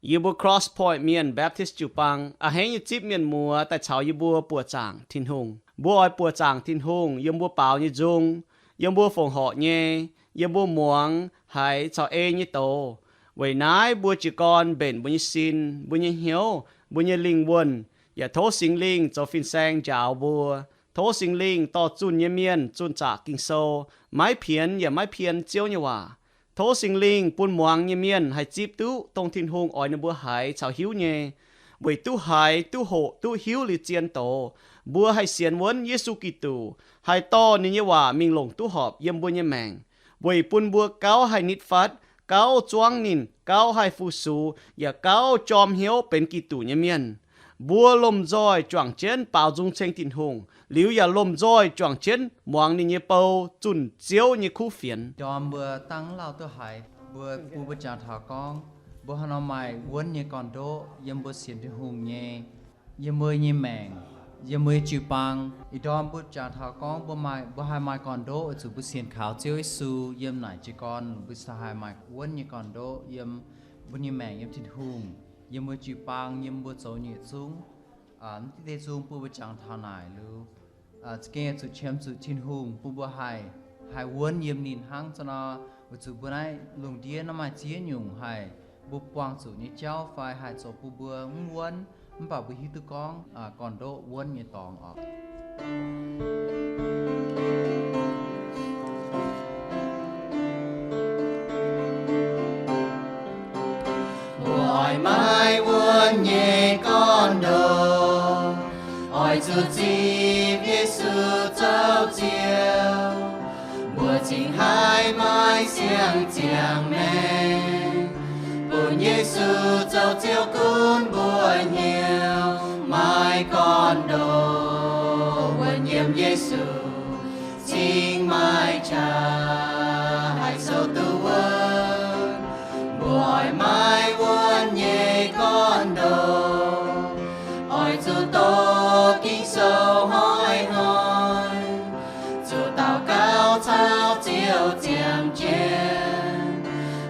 Yie mbuo Cross Point Mienh Baptist jiu-baang a'hneiv nyei zipv mienh muoz daaih caux yie mbuo buoqc zaangc Tin-Hungh. Mbuo oix buoqc zaangc Tin-Hungh yiem mbuo baaux nyei nzung, yiem mbuo fongc horc nyei, yiem mbuo muangx haiz caux ei nyei doz. Weic naaiv mbuo jiez gorn mbenc mbuo nyei sin, mbuo nyei hnyouv, mbuo nyei lingh wuonh, yaac tov Singx Lingh zoux fin-saeng njaaux mbuo. Tov Singx Lingh dorh zunh nyei mienh zunh zaqc Ging-Sou, maiv pienx yaac maiv pien Ziouv nyei waac. Tov Singx Lingh bun muangx nyei mienh haih zipv duqv dongh Tin-Hungh oix ninh mbuo haiz caux hiuv nyei. Weic duqv haiz, duqv hoqc, duqv hiuv liuz zien doz, mbuo haih sienx wuonv Yesu Giduc, haih dorh ninh nyei waac mingh longc duqv horpc yiem mbuo nyei maengc, weic bun mbuo gauh haih nitv fatv, gauh zuangv ninh, gauh haih fu-sux, yaac gauh jorm hnyouv benx Giduc nyei mienh. Mbuo lomh nzoih juangc jienv baaux nzung ceng Tin-Hungh, liuz yaac lomh nzoih juangc jienv muangx ninh nyei bou zunh Ziouv nyei kuv fienx. Ndorm mbuo dangv lauh duqv haiz, mbuo, mbuo, mbuo jangx taux gorngv, mbuo haaix nor maaih wuonv nyei gorn-ndoqv yiem mbuo sienx Tin-Hungh nyei, yiem mbuo nyei maengc, yiem mbuo nyei jiu-baang. Ih ndorm mbuo jangx taux gorngv mbuo maaih, mbuo haih maaih gorn-ndoqv weic zuqc mbuo sienx kaux Ziouv Yesu yiem naaic jiez gorn, mbuo haih maaih wuonv nyei gorn-ndoqv yiem mbuo nyei maengc, yiem Tin-Hungh, yiem mbuo jiu-baang, yiem mbuo zoux nyei zungv. Mv diuh deix nzung bun mbuo jangx taux naaic liuz, za'gengh zuqc qiemx zuqc Tin-Hungh bun mbuo haih, haih wuonv yiem ninh hnangv. Za'gengh nor, weic zuqc mbuo naaiv lungh ndiev naaiv maaih ziex nyungc haih mbuo buangh zuqc nyei jauv fai haih zoux bun mbuo mv wuonv, mv baac mbuo hiuv duqv gorngv gorn-ndoqv wuonv nyei dorngx oc. Mbuo oix maiv wuonv nyei gorn-ndoqv, oix zuqc zipv Yesu zoux Ziouv. Mbuo cingx haih maaih siang-ziangx maengc, bun Yesu zoux Ziouv gunv mbuo hnyouv. Maaih gorn-ndoqv wuonv yiem Yesu, cingx maaih qaqv haih sou duqv wuonv. Mbuo oix maiv wuonv nyei gorn-ndoqv, oix zuqc doqc Ging-Sou hnoi-hnoi, zuqc daux gaux caux Ziouv ziangh jienv,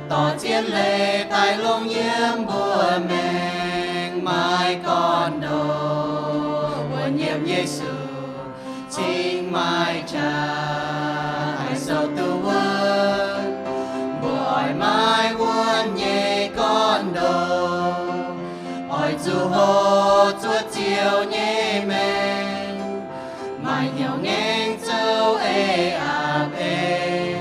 dorh zien leiz daaih longc yiem mbuo maengc. Maaih gorn-ndoqv wuonv yiem Yesu, cingx maaih qaqv haih sou duqv wuonv. Mbuo oix maiv wuonv nyei gorn-ndoqv, oix zuqc hoqc zuov Ziouv nyei maengc, maaih hnyouv ngaengc zoux eix aapv ei,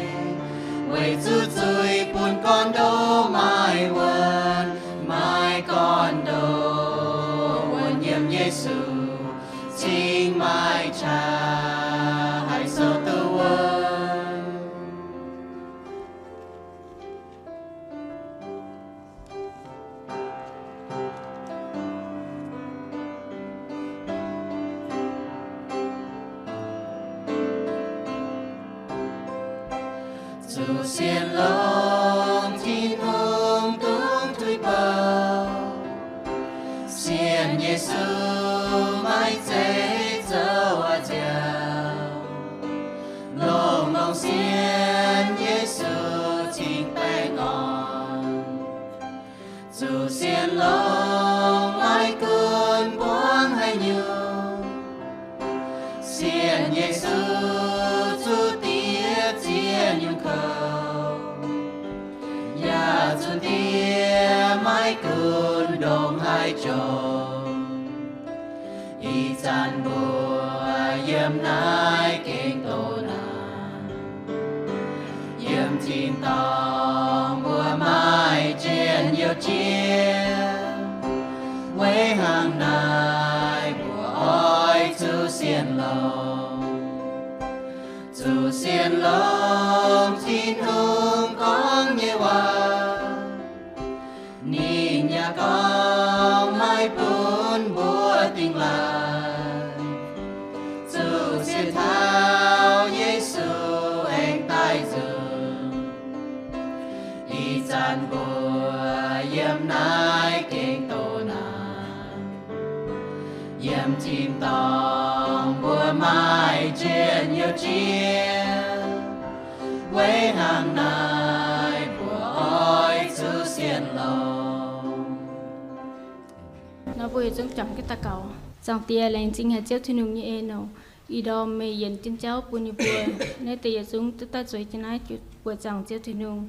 weic zuqc zuiz bun gorn-ndoqv maaih wuonv. Maaih gorn-ndoqv wuonv yiem Yesu, cingx maaih qaqv haih sou duqv wuonv. Zuqc sienx longx Tin-Hungh dungx tuix bouh, sienx Yesu maiv zeiz zoux haaix nziaaux, longx-longx sienx Yesu cingx baengh orn. Zuqc sienx longx maiv gunv buangv haaix nyungc, sienx Yesu zuqc diev ziex nyungc kouv, yaac zuqc diev maiv gunv ndongc haaix jomc. Ih zanc mbuo yiem naaiv gengh doqc naanc, yiem tin-dorngh mbuo maaih njien-youh jiex. Weic hnangv naaic mbuo oix zuqc sienx longx, zuqc sienx longx Tin-Hungh gorngv nyei waac. Ninh yaac gorngv maiv bun mbuo dingh laaix, zuqc siex taux Yesu aengx daaih nzunc. Ih zanc mbuo yiem naaiv gengh doqc naanc, yiem tin-dorngh mbuo maaih njien-youh jiex. Weic hnangv naaic mbuo oix zuqc sienx longx. Nor mbuo yietc zungv juangc jienv daux gaux. Zaangc Diex, laengz zingh haic Ziouv Tin-Hungh nyei en oc. Ih ndorm meih yienc jienv jauv bun yie mbuo, naaiv deix yietc zungv duqv daaih zueiz jienv naaiv buoqc zaangc Ziouv Tin-Hungh.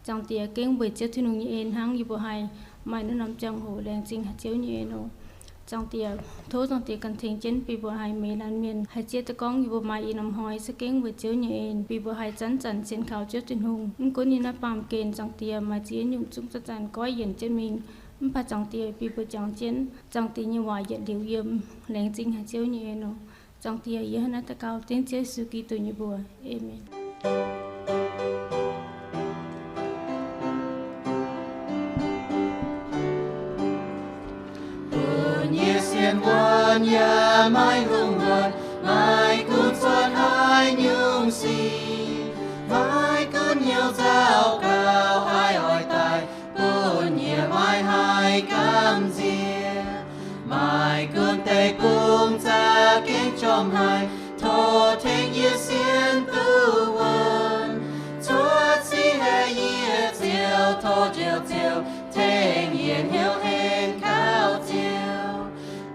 Zaangc Diex, gengh weic Ziouv Tin-Hungh nyei en hnangv yie mbuo haih maaih naaiv norm ziangh hoc laengz zingh haic Ziouv nyei en oc. Zaangc Diex, tov Zaangc Diex ganh tengx jienv bun yie mbuo haih meih laanh mienh haih zieqv duqv gorngv yie mbuo maaih ih norm hnoi se gengh weic Ziouv nyei en, bun yie mbuo haih zanc-zanc sienx kaux Ziouv Tin-Hungh. Mv gunv yiem naaiv baamh gen, Zaangc Diex, maaih ziex nyungc zungv zanc-zanc goiv yienc jienv mingh, mv baac Zaangc Diex, bun yie mbuo jangx jienv Zaangc Diex nyei waac yietc liuz yiem. Laengz zingh haic Ziouv nyei en oc. Zaangc Diex, yie hnangv naaiv daux gaux dengv Ziouv Yesu Giduc nyei mbuox. Aamen. Bun yie sienx wuonv yaac maiv hungh muonc, maiv gunv cuotv haaix nyungc sic, maiv gunv hnyouv nzauh gauh haih oix daaih, bun yie maiv haih gamh nziex. Maiv gunv deic-bung za'gengh jorm haic, tov tengx yie sienx duqv wuonv. Cuotv sic haic yie Ziouv, tov Ziouv, Ziouv tengx yie hnyouv henv kaux Ziouv.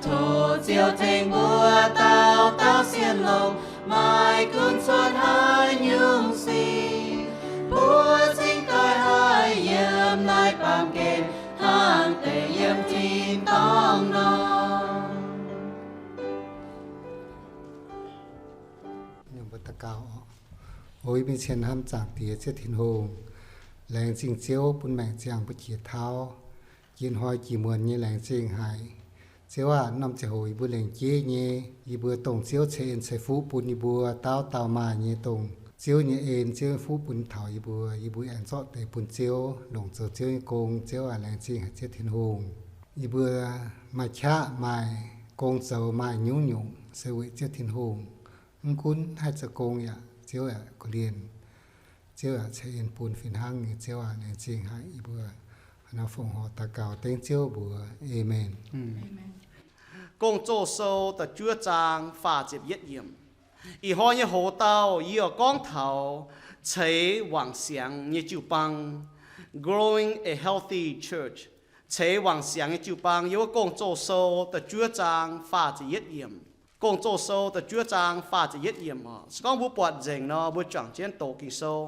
Tov Ziouv tengx mbuo dauh dauh sienx longx, maiv gunv cuotv haaix nyungc sic, mbuo cingx daaih haih yiem naaiv baamh gen hnangv deix yiem tin-dorngh nor. Mbuo daux gaux. O yie mbuo cien hnamv Zaangc Diex Ziouv Tin-Hungh, laengz zingh Ziouv bun maengc ziangh mbuo jiex tauv, jiex hnoi jiex muonz nyei, laengz zingh haic. Ziouv aac, norm ziangh hoc yie mbuo lengc jeiv nyei, yie mbuo dongh Ziouv ceix en ceix fuqv bun yie mbuo dauh dauh maaih nyei, dongh Ziouv nyei en, Ziouv nyei fuqv bun taux yie mbuo, yie mbuo aengx zorqv deix bun Ziouv, longc zoux Ziouv nyei gong. Ziouv aac, laengz zingh haic Ziouv Tin-Hungh. Yie mbuo maaih qaqv, maaih gong zoux, maaih nyungc-nyungc se weic Ziouv Tin-Hungh. Mv gunv haih zoux gong yaac Ziouv yaac korv-lienh. Ziouv yaac ceix en bun fih hnangv nyei. Ziouv aac, laengz zingh haic yie mbuo. Nor fongc horc daux gaux dengv Ziouv mbuox, Aamen. Gong-Zoh sou da'juov zaang faah ziepc yietv yiemc. Ih hnoi nyei hoz dauh yie oix gorngv taux ceix wangc siangx nyei jiu-baang, growing a healthy church. Ceix wangc siangx nyei jiu-baang, yiem wuov Gong-Zoh sou da'juov zaang faah ziepc yietv yiemc. Gong-Zoh sou da'juov zaang faah ziepc yietv yiemc oc. Se gorngv mbuo buatc nzengc nor, mbuo juangc jienv doqc Ging-Sou.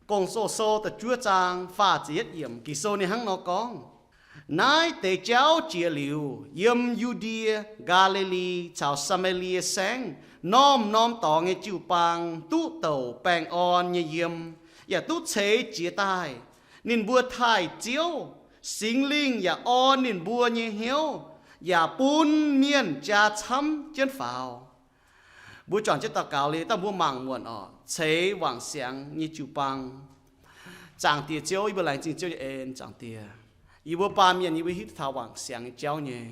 Gong-Zoh sou da'juov zaang faah ziepc yietv yiemc, Ging-Sou ninh hnangv nor gorngv, Naaiv deix jauv jiex liuz, yiem Yu^ndie, Gaa^li^li caux Saa^mae^lie Saengv norm-norm dorngx nyei jiu-baang duqv douc baengh orn nyei yiem, yaac duqv ceix jiez daaih. Ninh mbuo taaih Ziouv, Singx Lingh yaac orn ninh mbuo nyei hnyouv, yaac bun mienh jaa camv jienv faaux. Mbuo juangc jienv daux gaux liuz, dangh mbuo mangc muonc oc, ceix wangc siangx nyei jiu-baang. Zaangc Diex Ziouv, yie mbuo laengz zingh Ziouv nyei en. Zaangc Diex, yie mbuo baamh mienh yie mbuo hiuv duqv taux wangc siangx nyei jauv nyei.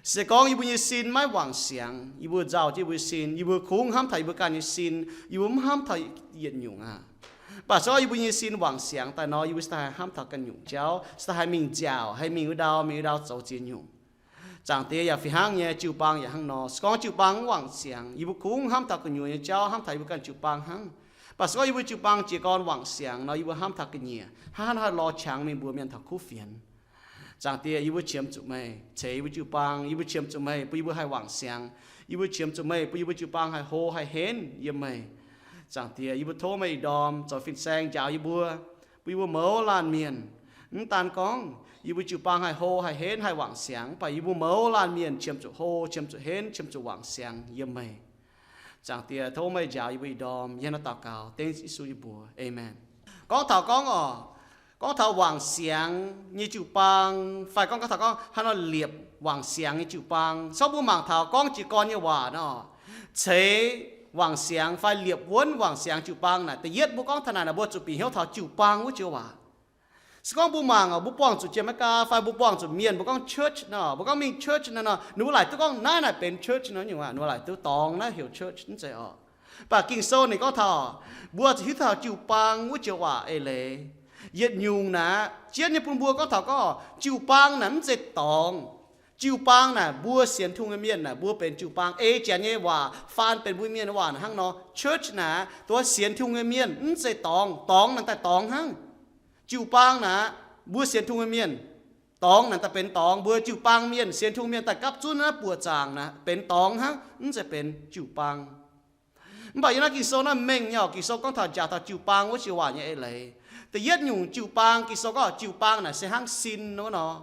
Se gorngv yie mbuo nyei sin maiv wangc siangx, yie mbuo nzauh jienv yie mbuo nyei sin, yie mbuo kungx hnamv taux yie mbuo ganh nyei sin, yie mbuo mv hnamv taux yietc nyungc aqv. Mv baac se gorngv yie mbuo nyei sin wangc siangx daaih nor, yie mbuo se daaih haih hnamv taux ganh nyungc jauv, se daaih haih mingh nziaauc, haih mingh wuov ndau, mingh wuov ndau zoux ziex nyungc. Zaangc Diex, yaac fih hnangv nyei, jiu-baang yaac hnangv nor. Se gorngv jiu-baang mv wangc siangx, yie mbuo kungx hnamv taux gu'nyuoz nyei jauv, hnamv taux yie mbuo ganh jiu-baang hnangv. Mv baac se gorngv yie mbuo jiu-baang jiez gorn wangc siangx nor, yie mbuo hnamv taux ga'nyiec, hnangv haaix nor haih lorz qangx mingh mbuox mienh taux kuv fienx. Zaangc Diex, yie mbuo qiemx zuqc meih ceix yie mbuo jiu-baang. Yie mbuo qiemx zuqc meih bun yie mbuo haih wangc siangx. Yie mbuo qiemx zuqc meih bun yie mbuo jiu-baang haih hlo haih henv yiem meih. Zaangc Diex, yie mbuo tov meih ih ndorm zoux fin-saeng njaaux yie mbuo, bun yie mbuo mouz laanh mienh. Mv daan gorngv yie mbuo jiu-baang haih hlo haih henv haih wangc siangx, mv baac yie mbuo mouz laanh mienh qiemx zuqc hlo, qiemx zuqc henv, qiemx zuqc wangc siangx yiem meih. Zaangc Diex, tov meih njaaux yie mbuo ih ndorm. Yie hnangv naaiv daux gaux dengv Yesu nyei mbuox. Aamen. Gorngv taux gorngv oc, gorngv taux wangc siangx nyei jiu-baang, fai gorngv, gorngv taux gorngv haaix nor liepc wangc siangx nyei jiu-baang, se gorngv mbuo mangc taux gorngv jiez gorn nyei waac nor, ceix wangc siangx fai liepc wuonv wangc siangx jiu-baang naaic, da'yietv mbuo gorngv taux naaic nor, mbuo zuqc bieqc hnyouv taux jiu-baang wuov joux waac. Se gorngv mbuo mangc oc, mbuo buangh zuqc jiem maiv gaax, fai mbuo buangh zuqc mienh, mbuo gorngv church nor, mbuo gorngv mingh church nor, ninh mbuo laaic duqv gorngv naaiv naaic benx church nor nyungc aqv, ninh mbuo laaic duqv dorngx naaiv heuc church, mv zeiz oc. Mv baac Ging-Sou ninh gorngv taux, mbuo zuqc hiuv taux jiu-baang wuov joux waac eix leiz. Yietc nyungc naaic, jienv nyei bun mbuo gorngv taux gorngv jiu-baang naaic mv zeiz dorngx. Jiu-baang naaic mbuo sienx Tin-Hungh nyei mienh naaic, mbuo benx jiu-baang. Ei Janx nyei waac faan benx mbuo mienh nyei waac naaic hnangv nor, church naaic, duqv sienx Tin-Hungh nyei mienh, mv zeiz dorngx. Dorngx naaic daaih dorngx hnangv. Jiu-baang naaic, mbuo sienx Tin-Hungh nyei mienh, Dorngx naaic daaih benx dorngx. Mbuo jiu-baang mienh, sienx Tin-Hungh mienh daaih gapv zunv naaiv buoqc zaangc naaic benx dorngx hnangv, mv zeiz benx jiu-baang. Mv baac yiem naaiv Ging-Sou naaiv mengh nyei oc. Ging-Sou gorngv taux, njaaux taux jiu-baang wuov sic waac nyei eix leiz. Da'yietv nyungc jiu-baang, Ging-Sou gorngv jiu-baang naaic se hnangv sin wuov nor.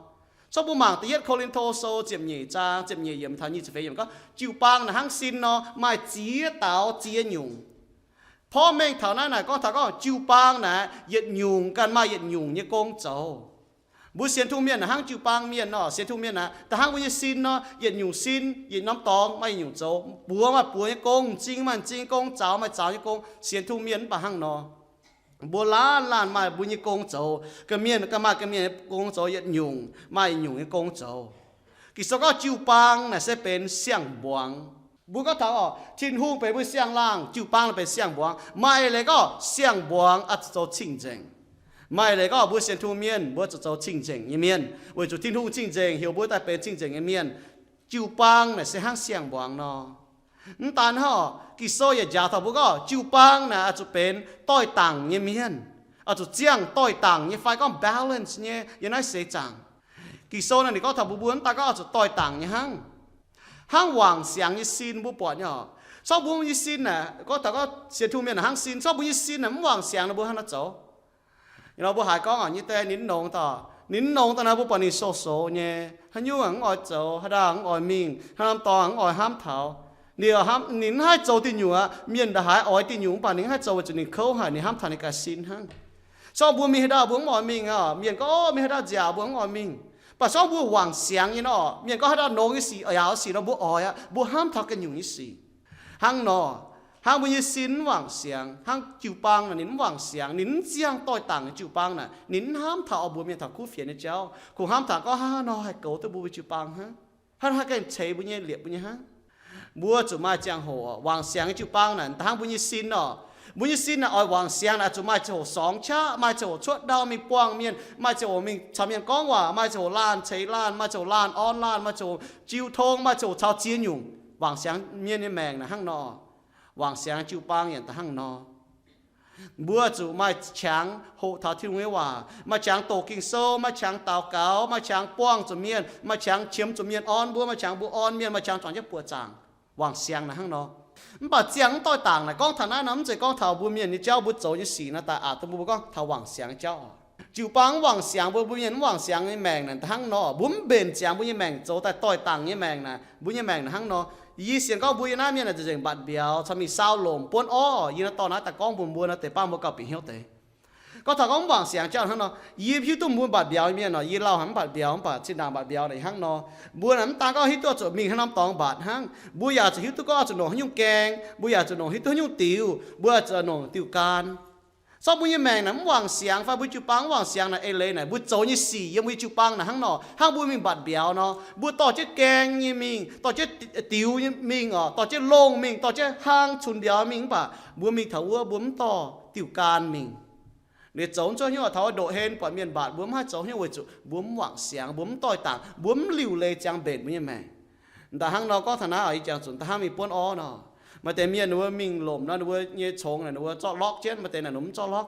Zorqv mbuo mangc da'yietv Ko^lin^to Sou ziepc nyeic zaang ziepc nyeic yiemc taux nyic ziepc feix yiemc gorngv, jiu-baang naaic hnangv sin nor, maaih ziex daux ziex nyungc. Porv mengh taux naaiv naaic gorngv taux gorngv jiu-baang naaic yietc nyungc ganh maaih yietc nyungc nyei gong zoux. Mbuo sienx Tin-Hungh mienh naaic hnangv jiu-baang mienh nor. Sienx Tin-Hungh mienh naaic da'hnangv mbuo nyei sin nor, yietc nyungc sin, yietc norm dorngx maaih yietc nyungc zoux. Mbuox maaih mbuox nyei gong, m'zing maaih m'zing nyei gong, zaux maaih zaux nyei gong. Sienx Tin-Hungh mienh mv baac hnangv nor. Mbuo laanh laanh maaih mbuo nyei gong zoux. Ga'mienh ganh maaih ga'mienh nyei gong zoux, yietc nyungc maaih yietc nyungc nyei gong zoux. Ging-Sou gorngv jiu-baang naaic se benx siang-mbuangz. Mbuo gorngv taux oc, Tin-Hungh benx mbuo siang-laangh, jiu-baang naaic benx siang-mbuangz. Maaih eix leiz gorngv siang-mbuangz oix zuqc zoux cing-nzengc. Maaih eix leiz gorngv mbuo sienx Tin-Hungh mienh mbuo zuqc zoux cing-nzengc nyei mienh, weic zuqc Tin-Hungh cing-nzengc, heuc mbuo daaih benx cing-nzengc nyei mienh. Jiu-baang naaic se hnangv siang-mbuangz nor. Mv daan hnangv, Ging-Sou yaac njaaux taux mbuo gorngv jiu-baang naaic oix zuqc benx doix-dangc nyei mienh, oix zuqc ziangh doix-dangc nyei fai gorngv balance nyei yiem naaiv seix zaangc. Ging-Sou naaic ninh gorngv taux mbuo, mbuo mv daan gorngv oix zuqc doix-dangc nyei hnangv. Hnangv wangc siangx nyei sin mbuo buatc nyei oc. Corc mbuo nyei sin naaic, gorngv taux gorngv sienx Tin-Hungh mienh naaic hnangv sin, corc mbuo nyei sin naaic mv wangc siangx nor mbuo hnangv naaiv zoux. Nor mbuo haiz gorngv nyei deix ninh mv nongx daaih, ninh mv nongx daaih naaic mbuo buatc ninh sou-soux nyei, haaix nyungc mv oix zoux, haaix dauh mv oix mingh, haaix norm dorngx mv oix hnamv taux. Ninh, ninh mv haih zoux diuh nyuoqc aqv. Mienh ndongc haaix oix diuh nyuoqc mv baac ninh mv haih zoux weic zuqc ninh kouv haic, ninh hnamv taux ninh ganh sin hnangv. Corc mbuo mingh haaix dauh mbuo mv oix mingh oc. Mienh gorngv, Ov, mingh haaix dauh nziaauc mbuo mv oix mingh. Mv baac corc mbuo wangc siangx nyei nor, mienh gorngv haaix dauh nongx nyei sic, yaac sic nor mbuo oix aqv, mbuo hnamv taux ganh nyungc nyei sic. Hnangv nor, hnangv mbuo nyei sin mv wangc siangx, hnangv jiu-baang naaic ninh mv wangc siangx, ninh mv ziangh doix-dangc nyei jiu-baang naaic, ninh mv hnamv taux oix mbuox mienh taux kuv fienx nyei jauv, kungx hnamv taux gorngv hnangv haaix nor haih goux duqv mbuo mbuo jiu-baang hnangv, hnangv haaix gengh ceix mbuo nyei, liepc mbuo nyei hnangv. Mbuo zuqc maaih ziangh hoc wangc siangx nyei jiu-baang naaic, da'hnangv mbuo nyei sin oc. Mbuo nyei sin naaic oix wangc siangx naaic, zuqc maaih ziangh hoc sorngx qaqv, maaih ziangh hoc cuotv ndau mingh buangh mienh, maaih ziangh hoc mingh caux mienh gorngv waac, maaih ziangh hoc laanh ceix laanh, maaih ziangh hoc laanh orn laanh, maaih ziangh hoc jiu tong, maaih ziangh hoc caux ziex nyungc. Wangc siangx mienh nyei maengc naaic hnangv nor. Wangc siangx jiu-baang yaac da'hnangv nor. Mbuo zuqc maaih qangx hoqc taux Tin-Hungh nyei waac, maaih qangx doqc Ging-Sou, maaih qangx daux gaux, maaih qangx buangh zuqc mienh, maaih qangx qiemx zuqc mienh orn mbuo, maaih qangx mbuo orn mienh, maaih qangx juangc jienv buoqc zaangc. Wangc siangx naaic hnangv nor. Mv baac ziangh mv doix-dangc naaic gorngv taux naaiv nor, mv zeiz gorngv taux mbuo mienh nyei jauv, mbuo zoux nyei sic naaic daaih aqc dongh mbuo gorngv taux wangc siangx nyei jauv oc. Jiu-baang mv wangc siangx, mbuo, mbuo mienh mv wangc siangx nyei maengc naaic da'hnangv nor, mbuo mv mbenc ziangx mbuo nyei maengc zoux daaih doix-dangc nyei maengc naaic, mbuo nyei maengc naaic hnangv nor. Yie sienx gorngv mbuo yiem naaiv mienh naaic nzengc mbatc mbiauz caux mingh saau lomc buonv orv. Yie naaiv dorh naaiv daaih gorngv mbuox mbuo naaiv deix bang mbuo gauh bieqc hnyouv deix. Gorngv taux gorngv mv wangc siangx jauv hnangv nor, yie hiuv duqv mbuo mbatc mbiauz nyei mienh oc, yie lauh haic mv mbatc mbiauz, mv baac zinh ndaangc mbatc mbiauz naaic hnangv nor. Mbuo naaic mv daan gorngv hiuv duqv oix zuqc mingh haaix norm dorngx mbatc hnangv, mbuo yaac zuqc hiuv duqv gorngv oix zuqc nongc haaix nyungc gaeng, mbuo yaac zuqc nongc hiuv duqv haaix nyungc diux, mbuo zuqc nongc diuh gaanv. Zorqv mbuo nyei maengc naaic mv wangc siangx fai mbuo jiu-baang mv wangc siangx naaic eix leiz naaic, mbuo zoux nyei sic yiem mbuo jiu-baang naaic hnangv nor, hnangv mbuo mingh mbatc mbiauz nor, mbuo dorh jienv gaeng nyei mingh, dorh jienv diux nyei mingh oc, dorh jienv longh mingh, dorh jienv hlang cunx mbiauz mingh, mv baac mbuo mingh taux wuov mbuo mv dorh diuh gaanv mingh. Liuz zoux mv zuov hnyouv taux wuov ndoqv hlen buatc mienh mbatc, mbuo mv haih zoux hnyouv weic zuqc mbuo mv wangc siangx, mbuo mv doix-dangc, mbuo mv liuc leiz ziangx mbenc mbuo nyei maengc. Da'hnangv nor gorngv taux naaiv oc, yie jangx zuqc da'hnangv mingh buonv orv nor, maaih deix mienh ninh mbuo mingh lomc nor, ninh mbuo nyei congx naaic ninh mbuo zorqv lock jienv, maaih deix naaic ninh mv zorqv lock.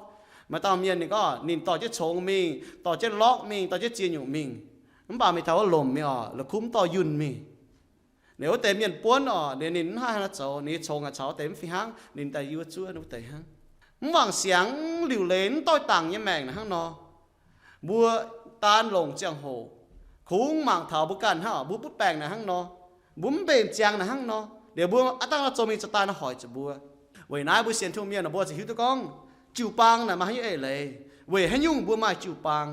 Maaih dauh mienh ninh gorngv ninh dorh jienv congx mingh, dorh jienv lock mingh, dorh jienv ziex nyungc mingh, mv baac mingh taux wuov lomc mingh oc, la'kuqv mv dorh yunh mingh. Liuz wuov deix mienh buonv oc, liuz ninh mv haih haaix nor zoux, ninh nyei congx aqc caux wuov deix mv fih hnangv, ninh daaih yie wuov zuov wuov deix hnangv. Mv wangc siangx, mv liuc leiz, mv doix-dangc nyei maengc naaic hnangv nor. Mbuo daan longc ziangh hoc, kungx mangc taux mbuo ganh hnangv, mbuo butv baengc naaic hnangv nor, mbuo mv mbenc ziangx naaic hnangv nor, liuz mbuo aav dangh nor zoux mingh za'gengh naaiv hoic zuqc mbuo. Weic naaiv mbuo sienx Tin-Hungh mienh nor, mbuo ziouc hiuv duqv gorngv jiu-baang naaic maaih haaix nyungc eix leiz, weic haaix nyungc mbuo maaih jiu-baang.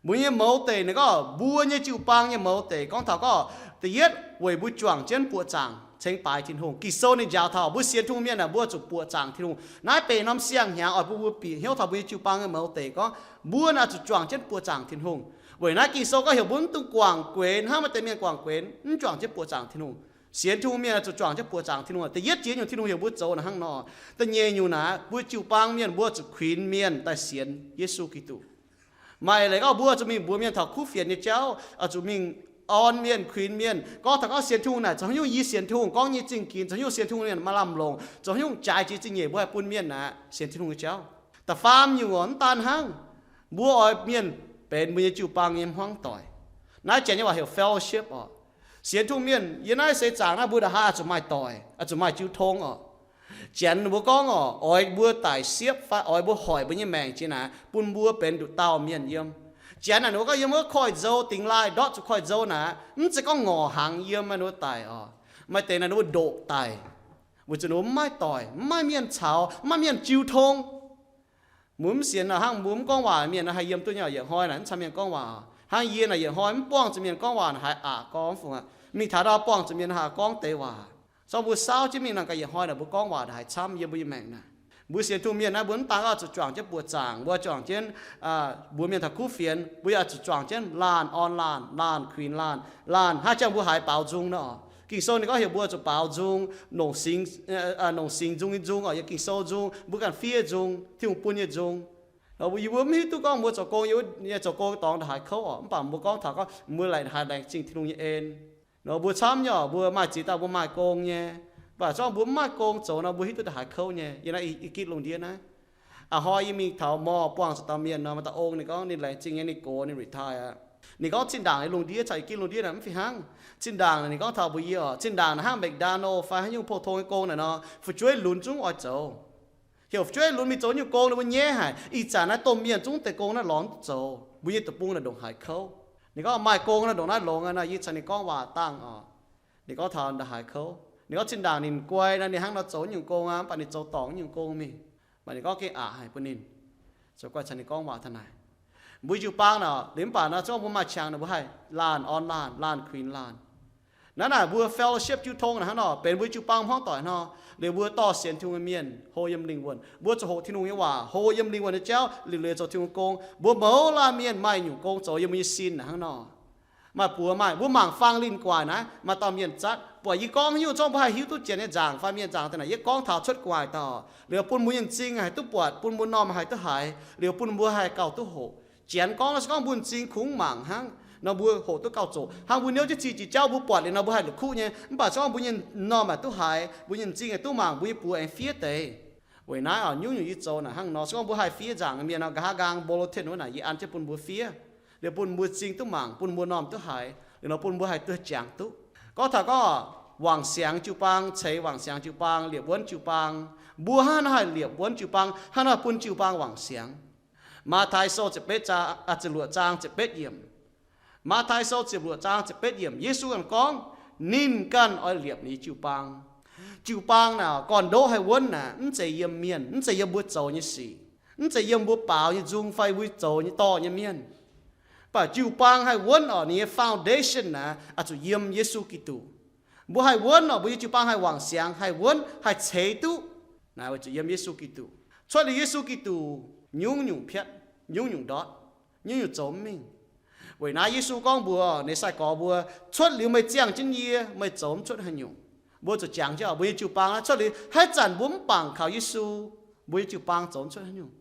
Mbuo nyei mouz deic naaic gorngv, mbuo nyei jiu-baang nyei mouz deic gorngv taux gorngv, da'yietv weic mbuo juangc jienv buoqc zaangc cengx baaix Tin-Hungh. Ging-Sou ninh njaaux taux mbuo sienx Tin-Hungh mienh naaic mbuo zuqc buoqc zaangc Tin-Hungh. Naaiv benx norm siang-hnyangx oix bun mbuo bieqc hnyouv taux mbuo nyei jiu-baang nyei mouz deic gorngv mbuo naaic zuqc juangc jienv buoqc zaangc Tin-Hungh. Weic naaiv Ging-Sou gorngv heuc mbuo mv dungx guangc guenx hnangv maaih deix mienh guangc guenx mv juangc jienv buoqc zaangc Tin-Hungh. Sienx Tin-Hungh mienh zuqc juangc jienv buoqc zaangc Tin-Hungh. Da'yietv jiex nyungc Tin-Hungh heuc mbuo zoux naaic hnangv nor. Da'nyeic nyungc naaic, mbuo jiu-baang mienh mbuo zuqc kuinx mienh daaih sienx Yesu Giduc. Maaih leiz gorngv mbuo zuqc mingh mbuox mienh taux kuv fienx nyei jauv, zuqc mingh orn mienh, kuinx mienh, gorngv taux gorngv sienx Tin-Hungh naaic zoux haaix nyungc, yie sienx Tin-Hungh gorngv nyei zingh ginx, zoux haaix nyungc sienx Tin-Hungh mienh maaih lamh longc, zoux haaix nyungc jaaix jiex zingh nyeic mbuo haih bun mienh naaic sienx Tin-Hungh nyei jauv. Da'faam nyungc oc, mv daan hnangv, mbuo oix mienh benx mbuo nyei jiu-baang nyei hmuangv doic. Naaiv janx nyei waac heuc fellowship oc. Sienx Tin-Hungh mienh yiem naaiv seix zaangc naaiv mbuo nda'haav oix zuqc maaih doic, oix zuqc maaih jiu tong oc. Janx ninh mbuo gorngv oc, oix mbuo daic siepv fai oix mbuo hoic mbuo nyei maengc jiex naaic, bun mbuo benx nduqc dauh mienh yiem. Janx naaic ninh mbuo gorngv yiem wuov koiv-nzou dingx laaih ndortv zuqc koiv-nzou naaic, mv zeiz gorngv ngorc hnaangx yiem maaih ninh mbuo daic oc. Maaih deix naaic ninh mbuo ndoqc daic, weic zuqc ninh mbuo mv maaih doic, mv maaih mienh caux, mv maaih mienh jiu tong. Mbuo mv sienx nor, hnangv mbuo mv gorngv waac mienh nor haih yiem duqv nyei oc. Yietc hnoi naaic mv caux mienh gorngv waac. Hnangv yie naaic yietc hnoi mv buangh zuqc mienh gorngv waac naaic haiz aqc gorngv fungc aqv. Mingh taux ndau buangh zuqc mienh haaix gorngv deix waac. Zorqv mbuo saauv jienv mingh nor gaax yietc hnoi naaic mbuo gorngv waac naaic haiz camv yiem mbuo nyei maengc naaic. Mbuo sienx Tin-Hungh mienh naaiv mbuo mv daan oix zuqc juangc jienv buoqc zaangc, mbuo juangc jienv mbuox mienh taux kuv fienx, mbuo yaac zuqc juangc jienv laanh orn laanh, laanh kuinx laanh, laanh hnangv jangx mbuo haiz baaux nzung nor. Ging-Sou ninh gorngv heuc mbuo zuqc baaux nzung, nongc singx, nongc singx nzung nyei nzung oc, yiem Ging-Sou nzung, mbuo ganh fiev nzung, Tin-Hungh bun nyei nzung. Yie mbuo mv hiuv duqv gorngv mbuo zoux gong, yie mbuo zoux gong dorngx ndongc haaix kouv oc. Mv baac mbuo gorngv taux gorngv mbuo laengz haiz laengz zingh Tin-Hungh nyei en. Nor mbuo camv nyei oc, mbuo maaih ziex dauh mbuo maaih gong nyei. Mv baac zorqv mbuo mv maaih gong zoux nor mbuo hiuv duqv ndongc haaix kouv nyei. Yiem naaiv ih gitv lungh ndiev naaiv, a'hnoi yie mingh taux mall buangh zuqc dauh mienh nor, maaih dauh ong ninh gorngv ninh laengz zingh nyei, ninh gox ninh retire aqv. Ninh gorngv zinh ndaangc nyei lungh ndiev caux ih gitv lungh ndiev naaic mv fih hnangv. Zinh ndaangc naaic ninh gorngv taux mbuox yie oc, zinh ndaangc naaic hnangv McDonald fai haaix nyungc pou-tong nyei gong naaic nor, fu'jueiv lunx zungv oix zoux. Heuc fu'jueiv lunx mingh zoux nyungc gong ninh mbuo nyaiv haic. Ih zanc naaiv domh mienh zungv deix gong naaiv lorz mv duqv zoux. Mbuo nyei deic-bung naaic ndongc haaix kouv. Ninh gorngv maaih gong naaiv ndongc naaiv longx aqv nor, yie caux ninh gorngv waac dangh oc. Ninh gorngv taux ndongc haaix kouv. Ninh gorngv zinh ndaangc ninh guai nor, ninh hnangv nor zoux nyungc gong aqv, mv baac ninh zoux dorngc nyungc gong mingh. Mv baac ninh gorngv gengh aqc haic bun ninh. Zoux guai caux ninh gorngv waac taux naaic. Mbuo jiu-baang naaic, liuz mv baac nor, zungv mbuo maaih qangx naaic mbuo haih laanh orn laanh, laanh kuinx laanh. Naaiv naaic mbuo fellowship jiu tong naaic hnangv nor, benx mbuo jiu-baang hmuangv doic nor, liuz mbuo dorh sienx Tin-Hungh nyei mienh hlo yiem lingh wuonh. Mbuo zuqc hoqc Tin-Hungh nyei waac, hlo yiem lingh wuonh nyei jauv, liuc leiz zoux Tin-Hungh gong. Mbuo mouz laanh mienh maaih nyungc gong zoux yiem mbuo nyei sin naaic hnangv nor. Maaih buoz maaih, mbuo mangc Fangx Linh gu'nguaaic naaiv, maaih dauh mienh zatv. Buatc yie gorngv nyungc zorqv mbuo haih hiuv duqv janx nyei nzaangc fai mienh nzaangc daaih naaic, yie gorngv taux cuotv gu'nguaaic dauh. Liuz bun mbuo nyei m'zing haih duqv buatc, bun mbuo m'normh haih duqv haiz, liuz bun mbuo haih gauh duqv hoqc. Janx gorngv nor se gorngv mbuo m'zing kungx mangc hnangv nor mbuo hoqc duqv gauh zoqc. Hnangv mbuo niouv jienv zingh jiex jauv mbuo buatc liuz nor mbuo haih la'kuqv nyei, mv baac se gorngv mbuo nyei m'normh haih duqv haiz, mbuo nyei m'zing haih duqv mangc, mbuo nyei buoz aengx fiev deix. Weic naaiv oc, nyungc-nyungc yie zoux naaic hnangv nor. Se gorngv mbuo haih fiev nzaangc nyei mienh nor, nqa'haav nqaang bulletin wuov naaic yie an jienv bun mbuo fiev, liuz bun mbuo m'zing duqv mangc, bun mbuo m'normh duqv haiz, liuz nor bun mbuo haih duqv jangx duqv. Gorngv taux gorngv wangc siangx jiu-baang ceix wangc siangx jiu-baang, liepc wuonv jiu-baang, mbuo hnangv haaix nor haih liepc wuonv jiu-baang, hnangv haaix nor bun jiu-baang wangc siangx? Matv^taai Sou ziepc betv zaang, ziepc luoqc zaang ziepc betv yiemc. Matv^taai Sou ziepc luoqc zaang ziepc betv yiemc, Yesu ganh gorngv, ninh ganh oix liepc ninh nyei jiu-baang. Jiu-baang naaic gorn-ndoqv haih wuonv naaic, mv zeiz yiem mienh, mv zeiz yiem mbuo zoux nyei sic, mv zeiz yiem mbuo baaux nyei nzung fai mbuo zoux nyei dorh nyei mienh. Mv baac jiu-baang haih wuonv oc, ninh nyei foundation naaic oix zuqc yiem Yesu Giduc. Mbuo haih wuonv oc, mbuo nyei jiu-baang haih wangc siangx, haih wuonv, haih ceix duqv, naaic weic zuqc yiem Yesu Giduc. Cuotv liuz Yesu Giduc, nyungc-nyungc piatv, nyungc-nyungc ndortv, nyungc-nyungc zoux mv mingh. Weic naaiv Yesu gorngv mbuox ninh sai-gorx mbuo, cuotv liuz meih ziangh jienv yie, meih zoux mv cuotv haaix nyungc. Mbuo zuqc jangx jienv oc, mbuo nyei jiu-baang naaiv cuotv liuz haaix zanc mbuo mv bangc kaux Yesu, mbuo nyei jiu-baang zoux mv cuotv haaix nyungc.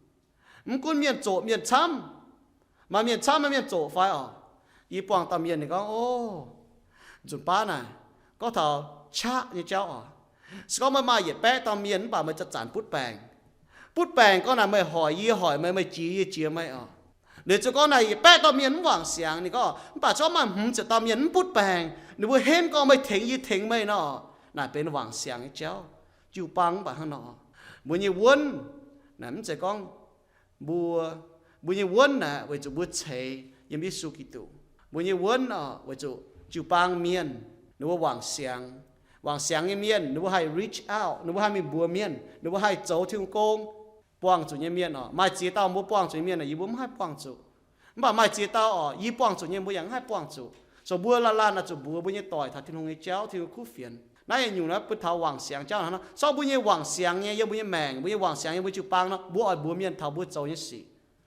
Mv gunv mienh zoqc mienh camv, maaih mienh camv maaih mienh zoqc fai oc. Yie buangh dauh mienh ninh gorngv, o, nzunc baav naaic, gorngv taux qaqv nyei jauv oc. Se gorngv meih maaih yietc baeqv dauh mienh mv baac meih zanc-zanc butv baengc. Butv baengc gorngv naaic meih hoic yie hoic meih, meih jiex yie jiex meih oc. Liuz ziouc gorngv naaic yietc baeqv dauh mienh mv wangc siangx, ninh gorngv, mv baac se gorngv maaih hmz ziepc dauh mienh mv butv baengc, ninh mbuo henv gorngv meih tengx yie tengx meih nor, naaic benx wangc siangx nyei jauv. Jiu-baang mv baac hnangv nor. Mbuo nyei wuonv naaic mv zeiz gorngv mbuo, mbuo nyei wuonv naaic weic zuqc mbuo ceix yiem Yesu Giduc. Mbuo nyei wuonv oc, weic zuqc jiu-baang mienh ninh mbuo wangc siangx. Wangc siangx nyei mienh ninh mbuo haih reach out, ninh mbuo haih mingh mbuox mienh, ninh mbuo haih zoux Tin-Hungh gong. Buangh zuqc nyei mienh oc, maaih ziex dauh mbuo buangh zuqc nyei mienh, yie mbuo mv haih buangh zuqc. Mv baac maaih ziex dauh oc, yie buangh zuqc nyei mbuo yaac mv haih buangh zuqc. So mbuo laanh laanh oix zuqc mbuox mbuo nyei doic taux Tin-Hungh nyei jauv, Tin-Hungh kuv fienx. Naaiv yietc nyungc naaiv bun taux wangc siangx jauv hnangv nor. Zorqv mbuo nyei wangc siangx nyei yiem mbuo nyei maengc, mbuo nyei wangc siangx yiem mbuo jiu-baang nor, mbuo oix mbuox mienh taux mbuo zoux nyei sic,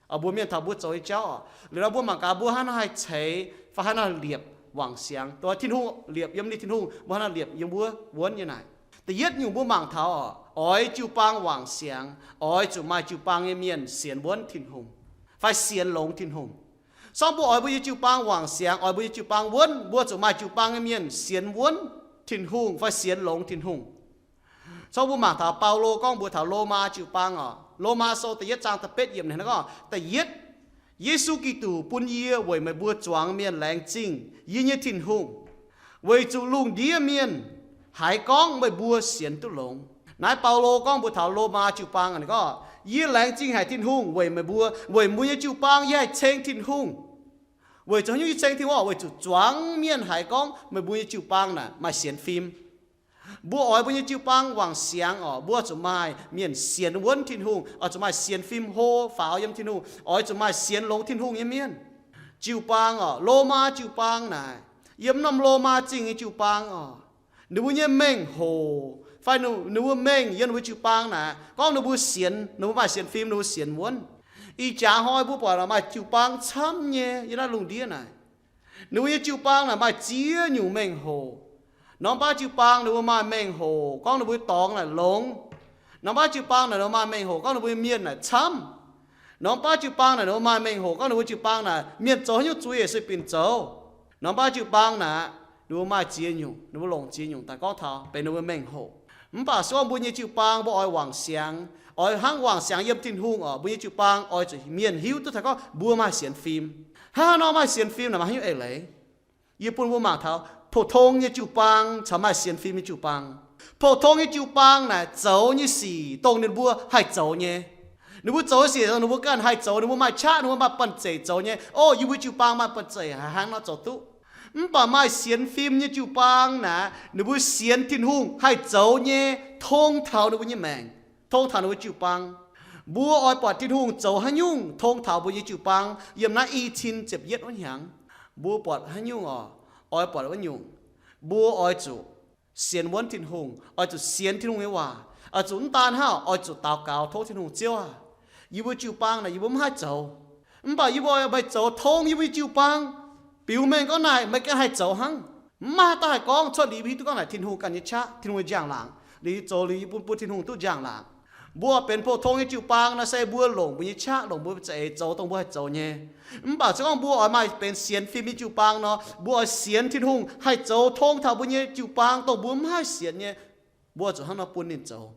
oix mbuox mienh taux mbuo zoux nyei jauv oc. Liuz nor mbuo mangc gaax mbuo hnangv nor haih ceix fai hnangv nor liepc wangc siangx. Dongh Tin-Hungh liepc yiem ninh Tin-Hungh, mbuo hnangv nor liepc yiem mbuo wuonv nyei naaic. Da'yietv nyungc mbuo mangc taux oc, oix jiu-baang wangc siangx, oix zuqc maaih jiu-baang nyei mienh sienx wuonv Tin-Hungh fai sienx longx Tin-Hungh. Sorng mbuo oix mbuo nyei jiu-baang wangc siangx, oix mbuo nyei jiu-baang wuonv, mbuo zuqc maaih jiu-baang nyei mienh sienx wuonv Tin-Hungh fai sienx longx Tin-Hungh. Sorng mbuo mangc taux Baulo gorngv mbuox taux Lomaa jiu-baang oc, Lomaa Sou da'yietv zaang da'betv yiemc naaic gorngv, da'yietv, Yesu Giduc bun yie weic meih mbuo zuangx mienh laengz zingh yie nyei Tin-Hungh, weic zuqc lungh ndiev mienh haiz gorngv meih mbuo sienx duqv longx. Naaiv Baulo gorngv mbuox taux Lomaa jiu-baang gorngv, yie laengz zingh haic Tin-Hungh weic meih mbuo, weic mbuo nyei jiu-baang yie haih ceng Tin-Hungh. Weic zuqc haaix nyungc yie ceng Tin-Hungh? Weic zuqc zuangx mienh haiz gorngv meih mbuo nyei jiu-baang naaic maaih sienx fim. Mbuo oix mbuo nyei jiu-baang wangc siangx oc, mbuo zuqc maaih mienh sienx wuonv Tin-Hungh, oix zuqc maaih sienx fim hlo faaux yiem Tin-Hungh, oix zuqc maaih sienx longx Tin-Hungh nyei mienh. Jiu-baang oc, Lomaa jiu-baang naaic, yiem norm Lomaa Zingh nyei jiu-baang oc, ninh mbuo nyei mengh hoc fai ninh mbuo mengh yiem ninh mbuo jiu-baang naaic gorngv ninh mbuo sienx, ninh mbuo maaih sienx fim, ninh mbuo sienx wuonv. Ih jaax hnoi mbuo buatc maaih jiu-baang camv nyei yiem naaiv lungh ndiev naaic. Ninh mbuo nyei jiu-baang naaic maaih ziex nyungc mengh hoc. Norm baav jiu-baang ninh mbuo maaih mengh hoc gorngv ninh mbuo dorngx naaic longx. Norm baav jiu-baang naaic ninh mbuo maaih mengh hoc gorngv ninh mbuo mienh naaic camv. Norm baav jiu-baang naaic ninh mbuo maaih mengh hoc gorngv ninh mbuo jiu-baang naaic mienh zoux haaix nyungc zuiz se binc zoux. Norm baav jiu-baang naaic ninh mbuo maaih ziex nyungc, ninh mbuo longc ziex nyungc daaih gorngv taux benx ninh mbuo mengh hoc. Mv baac se gorngv mbuo nyei jiu-baang mbuo oix wangc siangx, oix hnangv wangc siangx yiem Tin-Hungh oc, mbuo nyei jiu-baang oix zuqc mienh hiuv duqv taux gorngv mbuo maaih sienx fim. Hnangv haaix nor maaih sienx fim naaic maaih haaix nyungc eix leiz? Yie bun mbuo mangc taux pou-tong nyei jiu-baang caux maaih sienx fim nyei jiu-baang. Pou-tong nyei jiu-baang naaic zoux nyei sic dongh ninh mbuo haih zoux nyei. Ninh mbuo zoux nyei sic dongh ninh mbuo ganh haih zoux, ninh mbuo maaih qaqv, ninh mbuo maaih banh zeic zoux nyei. O, yie mbuo jiu-baang maaih banh zeic hnangv nor zoux duqv. Mv baac maaih sienx fim nyei jiu-baang naaic, ninh mbuo sienx Tin-Hungh haih zoux nyei, tong taux ninh mbuo nyei maengc, tong taux ninh mbuo jiu-baang. Mbuo oix buatc Tin-Hungh zoux haaix nyungc tong taux mbuo nyei jiu-baang yiem naaiv i cin ziepc yietv wuov hnyangx. Mbuo buatc haaix nyungc oc? Oix buatc wuov nyungc. Mbuo oix zuqc sienx wuonv Tin-Hungh, oix zuqc sienx Tin-Hungh nyei waac, oix zuqc mv daan hnangv, oix zuqc daux gaux tov Tin-Hungh, Ziouv aah, yie mbuo jiu-baang naaic yie mbuo mv haih zoux. Mv baac yie mbuo oix meih zoux tong yie mbuo nyei jiu-baang, biux mengh gorngv naaic meih ganh haih zoux hnangv. Mv maaih dauh haih gorngv cuotv liuz mbuo hiuv duqv gorngv naaic Tin-Hungh ganh nyei qaqv, Tin-Hungh nyei njang-laangc, liuz zoux liuz yie bun, bun Tin-Hungh duqv njang-laangc. Mbuo benx pou-tong nyei jiu-baang nor se mbuo longc mbuo nyei qaqv, longc mbuo za'eix zoux dongh mbuo haih zoux nyei. Mv baac se gorngv mbuo oix maaih benx sienx fim nyei jiu-baang nor, mbuo oix sienx Tin-Hungh haih zoux tong taux mbuo nyei jiu-baang dongh mbuo mv haih sienx nyei. Mbuo zuqc hnangv nor bun ninh zoux.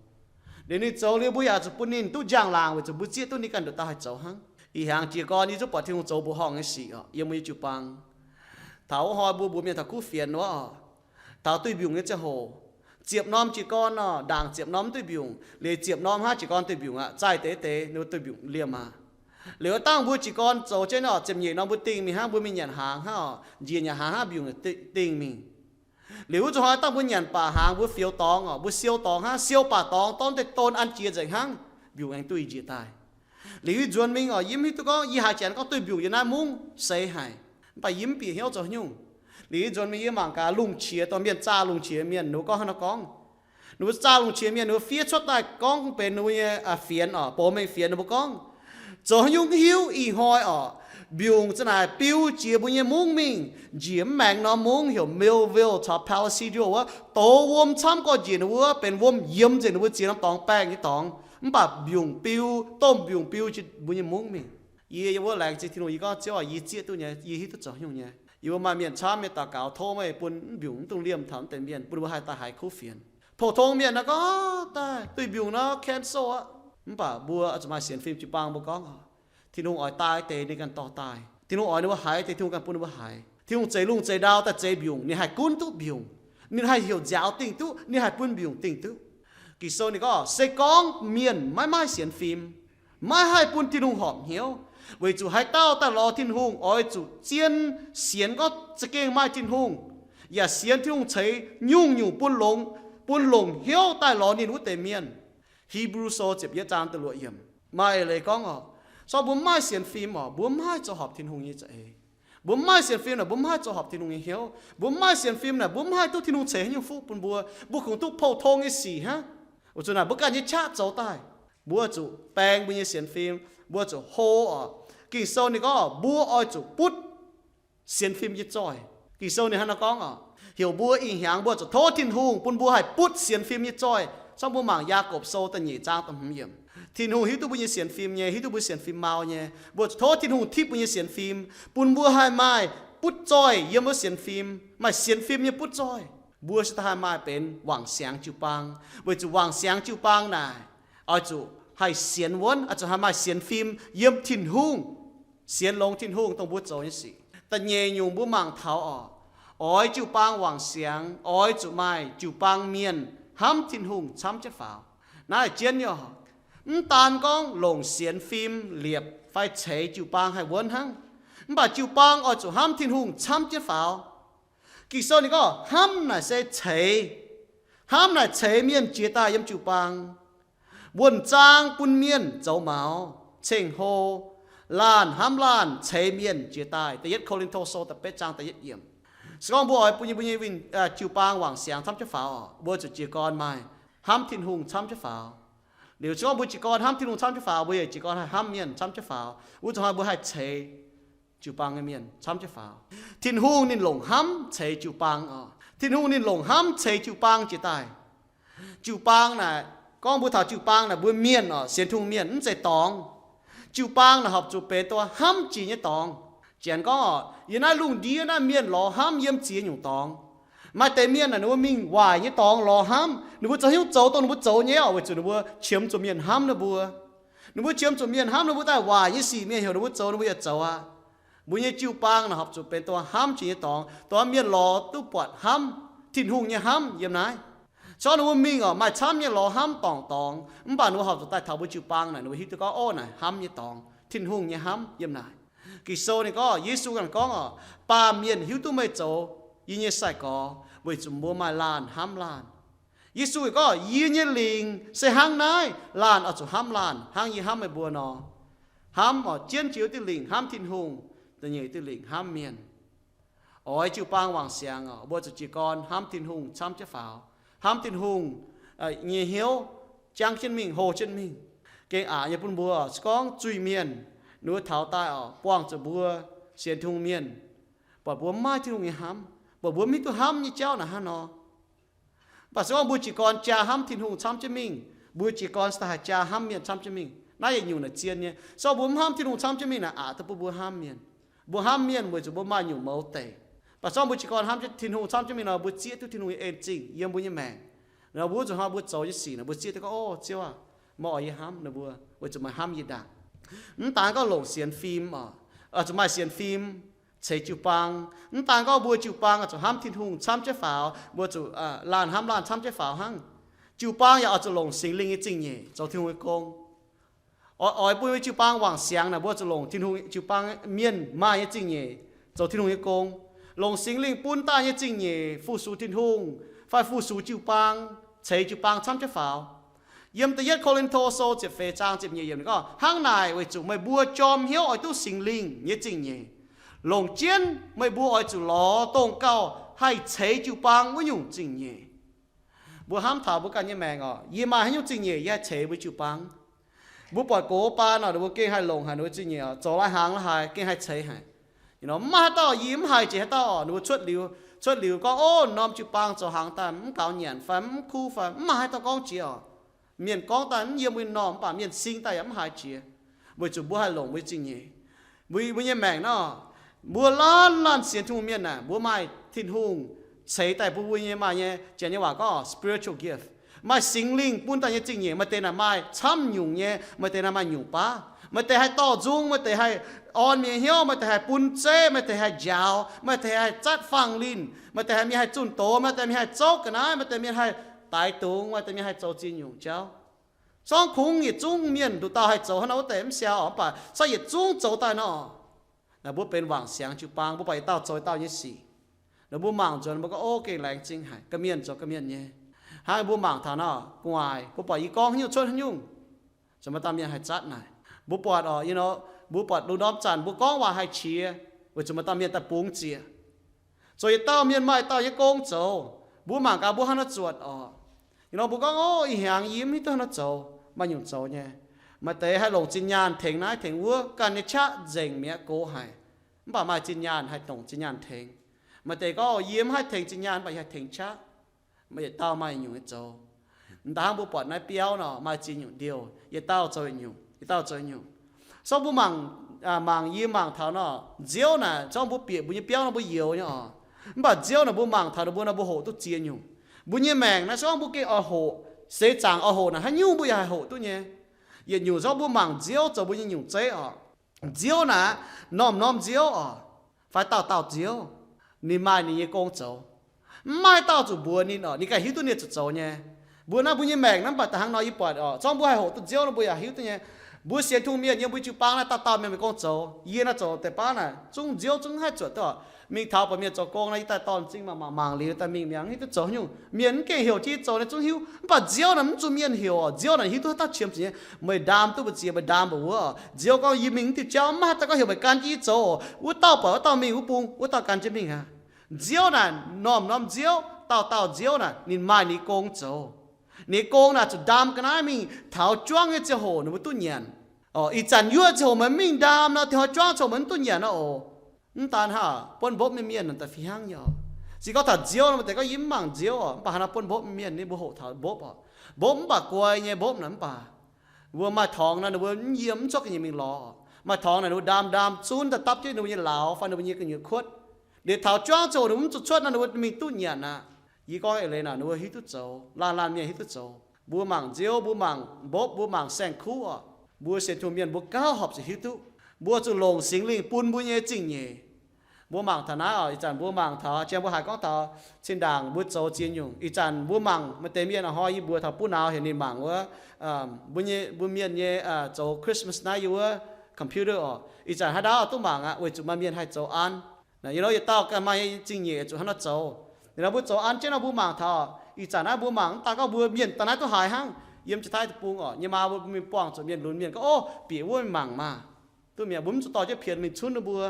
Liuz ninh zoux liuz mbuo yaac zuqc bun ninh duqv njang-laangc weic zuqc mbuo zieqv duqv ninh ganh nduqc dauh haih zoux hnangv. Ih hnyangx jiez gorn yie zungv buatc Tin-Hungh zoux mbuoqc horngh nyei sic oc yiem mbuo nyei jiu-baang. Taux wuov hnoi mbuo mbuox mienh taux kuv fienx wuov oc, taux duih mbiungc nyei ziangh hoc, ziepc norm jiez gorn nor, ndaangc ziepc norm duih mbiungc, liuz ziepc norm hnangv jiez gorn duih mbiungc aqv, zaih deix deix ninh mbuo duih mbiungc liemh aqv. Liuz wuov dangh mbuo jiez gorn zoux jienv oc, ziepc nyeic norm mbuo dingh mingh hnangv, mbuo mingh nyanc hnaangx hnangv oc, njiec nyanc hnaangx hnangv mbiungc dingh mingh. Liuz wuov zuqc hnoi dangh mbuo nyanc baac hnaangx mbuo fioux dorngx oc, mbuo siou dorngx hnangv, siou baac dorngx dorn deix don an jiex nzengc hnangv, mbiungc aengx duih njiec daaih. Liuz yie nzuonx mingh oc, yie mv hiuv duqv gorngv, yie haiz janx gorngv duih mbiungc yiem naaiv mungv seix haic, mv baac yie mv bieqc hnyouv zoux haaix nyungc. Liuz yie nzuonx mingh yie mangc gaax lungh qiex dongh mienh zaah lungh qiex mienh ninh mbuo gorngv hnangv nor gorngv. Ninh mbuo zaah lungh qiex mienh ninh mbuo fiev cuotv daaih gorngv benx ninh mbuo nyei fienx oc, bouh mengh fienx ninh mbuo gorngv, zoux haaix nyungc hiuv ih hnoi oc, mbiungc za'naaic biu jiex mbuo nyei mungv mingh, njiec mv maengx norm mungv heuc Millville caux Palo Alto wuov, douz wuom camv gorx njiec ninh wuov, benx wuom yiemx nzengc ninh mbuo ziex norm dorngx baengh nyei dorngx. Mv baac mbiungc biu, domh mbiungc biu jiex mbuo nyei mungv mingh. Yie yiem wuov laengz zingh Tin-Hungh, yie gorngv, Ziouv aah, yie zieqv duqv nyei, yie hiuv duqv zoux haaix nyungc nyei. Yie mbuo maaih mienh camv mienh daux gaux tov meih bun mv mbiungc mv dungx liemh taux mv deix mienh, bun mbuo haih daaih haiz kuv fienx. Pou-tong mienh nor gorngv, Daaih duih mbiungc nor cancel aqv. Mv baac mbuo oix zuqc maaih sienx fim jiu-baang mbuo gorngv oc, Tin-Hungh oix daaih deix ninh ganh dorh daaih. Tin-Hungh oix ninh mbuo haiz deix Tin-Hungh ganh bun ninh mbuo haiz. Tin-Hungh zeix lungh zeix ndau daaih zeix mbiungc ninh haih gunv duqv mbiungc. Ninh haih heuc nziaaux dingh duqv, ninh haih bun mbiungc dingh duqv. Ging-Sou ninh gorngv, Se gorngv mienh maiv maaih sienx fim, maiv haih bun Tin-Hungh horpc hnyouv, weic zuqc haaix dauh daaih lorz Tin-Hungh oix zuqc zien sienx gorngv za'gengh maaih Tin-Hungh, yaac sienx Tin-Hungh ceix nyungc-nyungc bun longx, bun longc hnyouv daaih lorz ninh wuov deix mienh. Hipv^lu Sou ziepc yietv zaang da'luoqc yiemc maaih eix leiz gorngv oc, se gorngv mbuo mv maaih sienx fim oc, mbuo mv haih zoux horpc Tin-Hungh nyei za'eix. Mbuo mv maaih sienx fim naaic, mbuo mv haih zoux horpc Tin-Hungh nyei hnyouv. Mbuo mv maaih sienx fim naaic, mbuo mv haih duqv Tin-Hungh ceix haaix nyungc fuqv bun mbuo. Mbuo kungx duqv pou-tong nyei sic hnangv. Weic zuqc naaic mbuo ganh nyei qaqv zoux daaih. Mbuo zuqc baeng mbuo nyei sienx fim, mbuo zuqc hlo oc. Ging-Sou ninh gorngv mbuo oix zuqc butv sienx fim nyei zoih. Ging-Sou ninh hnangv nor gorngv oc, heuc mbuo ih hnyangx mbuo zuqc tov Tin-Hungh bun mbuo haih butv sienx fim nyei zoih. Se gorngv mbuo mangc Yaagorpc Sou da'nyeic zaang da'hmz yiemc, Tin-Hungh hiuv duqv mbuo nyei sienx fim nyei, hiuv duqv mbuo sienx fim mau nyei. Mbuo zuqc tov Tin-Hungh tipv mbuo nyei sienx fim, bun mbuo haih maaih butv zoih yiem wuov sienx fim, maaih sienx fim nyei butv zoih. Mbuo se daaih haih maaih benx wangc siangx jiu-baang. Weic zuqc wangc siangx jiu-baang naaic, oix zuqc haih sienx wuonv, oix zuqc haih maaih sienx fim yiem Tin-Hungh. sienx longx Tin-Hungh dongh mbuo zoux nyei sic. Da'nyeic nyungc mbuo mangc taux oc, oix jiu-baang wangc siangx, oix zuqc maaih jiu-baang mienh hnamv Tin-Hungh camv jienv faaux. Naaiv jienv nyei oc. Mv daan gorngv longc sienx fim liepc fai ceix jiu-baang haih wuonv hnangv, mv baac jiu-baang oix zuqc hnamv Tin-Hungh camv jienv faaux. Ging-Sou ninh gorngv hnamv naaic se ceix. Hnamv naaic ceix mienh jiex daaih yiem jiu-baang, wuonh zaang bun mienh zoux maux, ceng-hlo, laanh hnamv laanh ceix mienh jiex daaih. Da'yietv Ko^lin^to Sou da'betv zaang da'yietv yiemc. Se gorngv mbuo oix bun mbuo nyei win, jiu-baang wangc siangx camv jienv faaux, mbuo zuqc jiez gorn maaih hnamv Tin-Hungh camv jienv faaux. Liuz se gorngv mbuo jiez gorn hnamv Tin-Hungh camv jienv faaux, mbuo yaac jiez gorn haih hnamv mienh camv jienv faaux. Wuov zuqc hnoi mbuo haih ceix jiu-baang nyei mienh camv jienv faaux. Tin-Hungh ninh longc hnamv ceix jiu-baang oc. Tin-Hungh ninh longc hnamv ceix jiu-baang jiex daaih. Jiu-baang naaic, gorngv mbuo taux jiu-baang naaic, mbuo mienh oc, sienx Tin-Hungh mienh mv zeiz dorngx. Jiu-baang naaic horpc zuqc benx duqv hnamv jiex nyei dorngx. Janx gorngv oc, yiem naaiv lungh ndiev naaiv mienh lorz hnamv yiem ziex nyungc dorngx. Maaih deix mienh naaic ninh mbuo mingh waaic nyei dorngx lorz hnamv, ninh mbuo zoux haaix nyungc zoux dongh ninh mbuo zoux nyei oc, weic zuqc ninh mbuo qiemx zuqc mienh hnamv ninh mbuo. Ninh mbuo qiemx zuqc mienh hnamv ninh mbuo daaih, waaic nyei sic mienh heuc ninh mbuo zoux ninh mbuo yaac zoux aqv. Mbuo nyei jiu-baang naaic horpc zuqc benx duqv hnamv jiex nyei dorngx, dongh mienh lorz duqv buatc hnamv, Tin-Hungh nyei hnamv yiem naaiv. Se gorngv ninh mbuo mingh oc, maaih camv nyei lorz hnamv dorngc dorngx, mv baac ninh mbuo horpc zuqc daaih taux mbuo jiu-baang naaic, ninh mbuo hiuv duqv gorngv, ov, naaic hnamv nyei dorngx, Tin-Hungh nyei hnamv yiem naaic. Ging-Sou ninh gorngv, Yesu ganh gorngv oc, baamh mienh hiuv duqv meih zoux yie nyei sai-gorx weic zuqc mbuo maaih laanh hnamv laanh. Yesu gorngv, yie nyei lingc se hnangv naaiv, laanh oix zuqc hnamv laanh hnangv yie hnamv meih mbuo nor. Hnamv oc, jienv jiex diuh lingc hnamv Tin-Hungh, da'nyeic diuh lingc hnamv mienh. Oix jiu-baang wangc siangx oc, mbuo zuqc jiez gorn hnamv Tin-Hungh camv jienv faaux, hnamv Tin-Hungh nyei hnyouv, jangv jienv mingh, hlo jienv mingh. Gengh aqc nyei bun mbuo, se gorngv zuiz-mienh ninh mbuo taux daaih oc, buangh zuqc mbuo sienx Tin-Hungh mienh, buatc mbuo mv maaih Tin-Hungh nyei hnamv, buatc mbuo mv hiuv duqv hnamv nyei jauv naaic hnangv nor. Mv baac se gorngv mbuo jiez gorn jaa hnamv Tin-Hungh camv jienv mingh, mbuo jiez gorn se daaih haih jaa hnamv mienh camv jienv mingh, naaiv yietc nyungc naaic zien nyei. Se gorngv mbuo mv hnamv Tin-Hungh camv jienv mingh naaic, aqc duqv bun mbuo hnamv mienh. Mbuo hnamv mienh weic zuqc mbuo maaih nyungc mouz deic. Mv baac se gorngv mbuo jiez gorn hnamv Tin-Hungh camv jienv mingh nor, mbuo zieqv duqv Tin-Hungh nyei en zingh yiem mbuo nyei maengc. Nor mbuo zuqc hnoi mbuo zoux nyei sic naaic, mbuo zieqv duqv gorngv, ov, Ziouv aah, meih oix yie hnamv ninh mbuo weic zuqc meih hnamv yie ndaangc. Mv daan gorngv longc sienx fim oc, zuqc maaih sienx fim ceix jiu-baang. Mv daan gorngv mbuo jiu-baang oix zuqc hnamv Tin-Hungh camv jienv faaux, mbuo zuqc laanh hnamv laanh camv jienv faaux hnangv. Jiu-baang yaac oix zuqc longc Singx Lingh nyei zingh nyeic zoux Tin-Hungh nyei gong. Oix, oix bun jiu-baang wangc siangx naaic, mbuo zuqc longc Tin-Hungh, jiu-baang mienh maaih nyei zingh nyeic zoux Tin-Hungh nyei gong. Longc Singx Lingh bun daaih nyei zingh nyeic fu-sux Tin-Hungh fai fu-sux jiu-baang, ceix jiu-baang camv jienv faaux. Yiem da'yietv Ko^lin^to Sou ziepc feix zaang ziepc nyeic yiemc ninh gorngv, hnangv naaic weic zuqc meih mbuo jorm hnyouv oix duqv Singx Lingh nyei zingh nyeic, longc jienv meih mbuo oix zuqc lorz dongh gauh haih ceix jiu-baang wuov nyungc zingh nyeic. Mbuo hnamv taux mbuo ganh nyei maengc oc, yie maaih haaix nyungc zingh nyeic yie haih ceix mbuo jiu-baang? Mbuo buatc gox baan oc, ninh mbuo gengh haih longc haic ninh mbuo zingh nyeic oc, zoux lai-hnaangx lai haaix gengh haih ceix haic. Mv maaih haaix dauh, yie mv haih jiex haaix dauh oc. Ninh mbuo cuotv liuz, cuotv liuz gorngv, ov, norm jiu-baang zoux hnaangx daaih mv gaux nyanc fai mv kuv fai, mv maaih haaix dauh gorngv jiex oc. Mienh gorngv daaih mv yiem mbuo nyei normh, mv baac mienh sing daaih yaac mv haiz jiex, weic zuqc mbuo haih longc mbuo nyei zingh nyeic. Mbuo, mbuo nyei maengc nor, mbuo laanh laanh sienx Tin-Hungh mienh naaic, mbuo maaih Tin-Hungh ceix daaih bun mbuo nyei, maaih nyei, Janx nyei waac gorngv spiritual gift, maaih Singx Lingh bun daaih nyei zingh nyeic. Maaih deix naaic maaih camv nyungc nyei, maaih deix naaic maaih nyungc baav. Maaih deix haih dorh nzung, maaih deix haih orn mienh hnyouv, maaih deix haih bun zeiv, maaih deix haih njaaux, maaih deix haih zatv faang linh, maaih deix haih mienh haih zunh doz, maaih deix mienh haih zouv ga'naaiv, maaih deix mienh haih daix dungz, maaih deix mienh haih zoux ziex nyungc jauv. Zorngv kungx yietc zungv mienh nduqc dauh haih zoux hnangv nor wuov deix mv siaaux oc, mv baac se yietc zungv zoux daaih nor. Naaic mbuo benx wangc siangx jiu-baang, mbuo buatc yietc dauh zoux yietc dauh nyei sic. Naaic mbuo mangc nzuonx mbuo gorngv, ov, gengh laengz zingh haic, ga'mienh zoux ga'mienh nyei. Hnangv mbuo mangc taux nor, gu'nguaaic mbuo buatc yie gorngv haaix nyungc cuotv haaix nyungc, zuqc maaih dauh mienh haih zatv naaic. Mbuo buatc oc, you know, mbuo buatc lungh ndorm zanc mbuo gorngv waac haih qiex, weic zuqc maaih dauh mienh daaih bungx ziec. Zoux yietc dauh mienh maaih yietc dauh nyei gong zoux. Mbuo mangc gaax mbuo hnangv haaix nor zuotc oc. You know, mbuo gorngv, ov, ih hnyangx yie mv hiuv duqv haaix nor zoux, maaih nyungc zoux nyei. Maaih deix haih longc zinh nyaanh tengx naaiv tengx wuov, ganh nyei qaqv nzengc mi'aqv, gox haic. Mv baac maaih zinh nyaanh haih longc zinh nyaanh tengx. Maaih deix gorngv, yie mv haih tengx zinh nyaanh, mv baac yie haih tengx qaqv. Maaih yietc dauh maaih nyungc nyei zoux. Mv daan hnangv mbuo buatc naaiv biauv nor, maaih ziex nyungc ndiouh, yietc dauh zoux yietc nyungc, yietc dauh zoux yietc nyungc. Zorngv mbuo mangc, mangc, yie mangc taux nor, nziouv naaic, zorngv mbuo bieqc mbuo nyei biauv nor mbuo youx nyei oc. Mv baac nziouv naaic mbuo mangc taux ninh mbuo nor mbuo hoqc duqv ziex nyungc. Mbuo nyei maengc naaiv, zorngv mbuo gengh oix hoqc, seix zaangc oix hoqc naaic, haaix nyungc mbuo yaac haih hoqc duqv nyei. Yietc nyungc zorngv mbuo mangc nziouv zoux mbuo nyei nyungc zeiv oc. Nziouv naaic, norm-norm nziouv oc, fai dauh dauh nziouv, ninh maaih ninh nyei gong zoux. Mv maaih dauh zuqc mbuox ninh oc, ninh ganh hiuv duqv ninh zuqc zoux nyei. Mbuo naaiv mbuo nyei maengc naaiv mv baac da'hnangv nor yie buatc oc, zorngv mbuo haih hoqc duqv nziouv nor mbuo yaac hiuv duqv nyei. Mbuo sienx Tin-Hungh mienh yiem mbuo jiu-baang naaiv dauh dauh mienh maaih gong zoux. Yie naaiv zoux deix baav naaic zungv nziouv zungv mv haih zuotc duqv oc. Mingh taux buatc mienh zoux gong naaiv, yie daaih dorh m'zing mangc mangc mangc liuz daaih mingh mi'aqv, hiuv duqv zoux haaix nyungc. Mienh mv gengh heuc jienv zoux naaiv zungv hiuv, mv baac nziouv naaic mv zuqc mienh heuc oc. Nziouv naaic hiuv duqv haaix dauh qiemx zuqc nyei. Meih ndaam duqv mbu'ziex meih ndaam mbu'ziex wuov oc. Nziouv gorngv yie mingh mv diuh jauv mv maaih haaix dauh gorngv heuc meih gan jienv yie zoux oc. Wuov dauh buatc wuov dauh mingh wuov bung, wuov dauh gan jienv mingh aqv. Nziouv naaic norm-norm nziouv, dauh dauh nziouv naaic ninh maaih ninh nyei gong zoux. Ninh nyei gong naaic zuqc ndaam ga'naaiv mingh taux juangv nyei ziangh hoc ninh mbuo duqv nyanc. Oc, ih zanc yuoqv ziangh hoc meih mv mingh ndaam nor, dinh hnoi juangv ziangh hoc meih mv duqv nyanc nor oc. Mv daan hnangv, buonv mbopv nyei mienh naaic da'fih hnangv nyei oc. Se gorngv taux nziouv nor, maaih deix gorngv yie mv mangc nziouv oc, mv baac hnangv naaiv buonv mbopv nyei mienh ninh mbuo hoqc taux mbopv oc. Mbopv mv baac guai nyei mbopv naaic mv baac, mbuo maaih torngx nor ninh mbuo mv yiem mv cuotv ga'nyiec mingh lorz. Maaih torngx naaic ninh mbuo ndaam ndaam zunv daaih dapv jienv ninh mbuo nyei lauz fai ninh mbuo nyei gu'nyuoz kuotv. Liuz taux juangv ziangh hoc ninh mbuo mv zuqc cuotv nor ninh mbuo mingh duqv nyanc aqv. Yie gorngv eix leiz naaic ninh mbuo hiuv duqv zoux, laanh laanh mienh hiuv duqv zoux. Mbuo mangc nziouv, mbuo mangc mbopv, mbuo mangc saeng-kuv oc, mbuo sienx Tin-Hungh mienh mbuo gauh horpc zuqc hiuv duqv. Mbuo zuqc longc Singx Lingh bun mbuo nyei zingh nyeic. Mbuo mangc taux naaiv oc, ih zanc mbuo mangc taux, jang mbuo haiz gorngv taux zinh ndaangc mbuo zoux ziex nyungc. Ih zanc mbuo mangc maaih deix mienh a'hnoi yie mbuox taux buv nauz heuc ninh mangc wuov, mbuo nyei, mbuo mienh nyei zoux Christmas naaiv yiem wuov computer oc. Ih zanc haaix ndau duqv mangc aqv, weic zuqc maaih mienh haih zoux an. Naaiv yietc dauh ganh maaih zingh nyeic zuqc hnangv nor zoux. Liuz nor mbuo zoux an jienv nor mbuo mangc taux, ih zanc naaiv mbuo mangc mv daan gorngv mbuo mienh daaih naaiv duqv haiz hnangv. Yiem Janx-Taiv deic-bung oc, nyei maa mbuo mingh buangh zuqc mienh lunx mienh gorngv, Ov, bieqc wuov mingh mangc maah! Duqv mi'aqv, mbuo mv zuqc dorh jienv pienx mingh cunv ninh mbuo.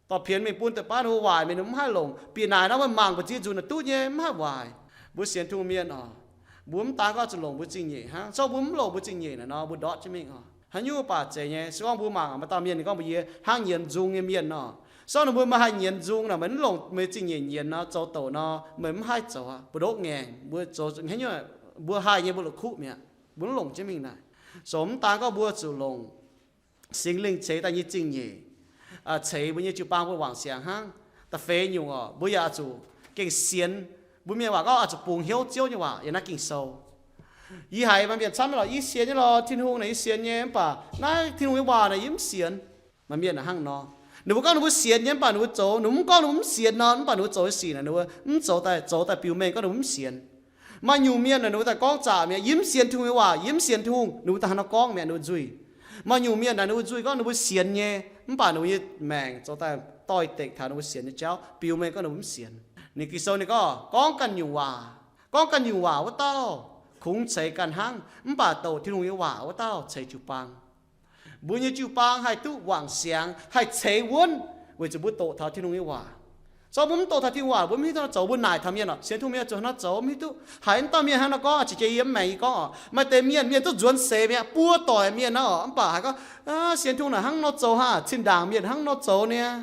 Dorh pienx mingh bun deix baav ninh mbuo waaic mingh, ninh mbuo mv haih longc. Bieqc naaic nor meih mangc mbu'ziex nzunc naaic duqv nyei, mv haih waaic. Mbuo sienx Tin-Hungh mienh oc, mbuo mv daan gorngv zuqc longc mbuo zingh nyeic hnangv. Se gorngv mbuo mv longc mbuo zingh nyeic naaic nor, mbuo ndortv jienv mingh oc. Haaix nyungc mv baac zeiz nyei. Se gorngv mbuo mangc maaih dauh mienh ninh gorngv mbuox yie hnangv nyienz nzung nyei mienh nor, se gorngv ninh mbuo maaih haih nyienz nzung naaic, meih mv longc meih zingh nyeic nyienz nor, zoux douc nor, meih mv haih zoux aqv. Mbu'ndongx ngaengc, mbuo zoux haaix nyungc, mbuo haih nyei mbuo la'kuqv mi'aqv, mbuo mv longc jienv mingh naaic. So mv daan gorngv mbuo zuqc longc Singx Lingh ceix daaih nyei zingh nyeic, ceix mbuo nyei jiu-baang mbuo wangc siangx hnangv. Da'feix nyungc oc, mbuo yaac zuqc gengh sienx. Mbuo mienh waac gorngv oix zuqc bungx hnyouv Ziouv nyei waac yiem naaiv Ging-Sou. Yie haiz maaih mienh camv lorqc, yie sienx nyei lorqc, Tin-Hungh naaic yie sienx nyei, mv baac naaiv Tin-Hungh nyei waac naaic yie mv sienx. Maaih mienh naaic hnangv nor. Ninh mbuo gorngv ninh mbuo sienx nyei mv baac ninh mbuo zoux, ninh mbuo mv gorngv ninh mbuo mv sienx nor, mv baac ninh mbuo zoux nyei sic naaic ninh mbuo mv zoux daaih, zoux daaih biux mengh gorngv ninh mbuo mv sienx. Maaih nyungc mienh naaic ninh mbuo daaih gorngv zaqc mi'aqv, yie mv sienx Tin-Hungh nyei waac, yie mv sienx Tin-Hungh, ninh mbuo daaih hnangv nor gorngv mi'aqv, ninh mbuo nzuih. Maaih nyungc mienh naaic ninh mbuo nzuih gorngv ninh mbuo sienx nyei, mv baac ninh mbuo nyei maengc zoux daaih doix-dekc taux ninh mbuo sienx nyei jauv, biux mengh gorngv ninh mbuo mv sienx. Ninh Ging-Sou ninh gorngv, gorngv ganh nyungc waac, gorngv ganh nyungc waac wuov dauh kungx ceix ganh hnangv, mv baac doqc Tin-Hungh nyei waac wuov dauh ceix jiu-baang. Mbuo nyei jiu-baang haih duqv wangc siangx, haih ceix wuonv, weic zuqc mbuo doqc taux Tin-Hungh nyei waac. Se gorngv mbuo mv doqc taux Tin-Hungh waac, mbuo mv hiuv duqv hnangv nor zoux, mbuo naaic taux mienh oc, sienx Tin-Hungh mienh zuqc hnangv nor zoux, mv hiuv duqv. Haiz naaiv dauh mienh hnangv nor gorngv, ziex jiex yie mv maengc yie gorngv oc, maaih deix mienh, mienh duqv nzuonx seix mi'aqv, buo doic mienh nor oc, mv baac haiz gorngv, sienx Tin-Hungh naaic hnangv nor zoux haa, zinh ndaangc mienh hnangv nor zoux niaa.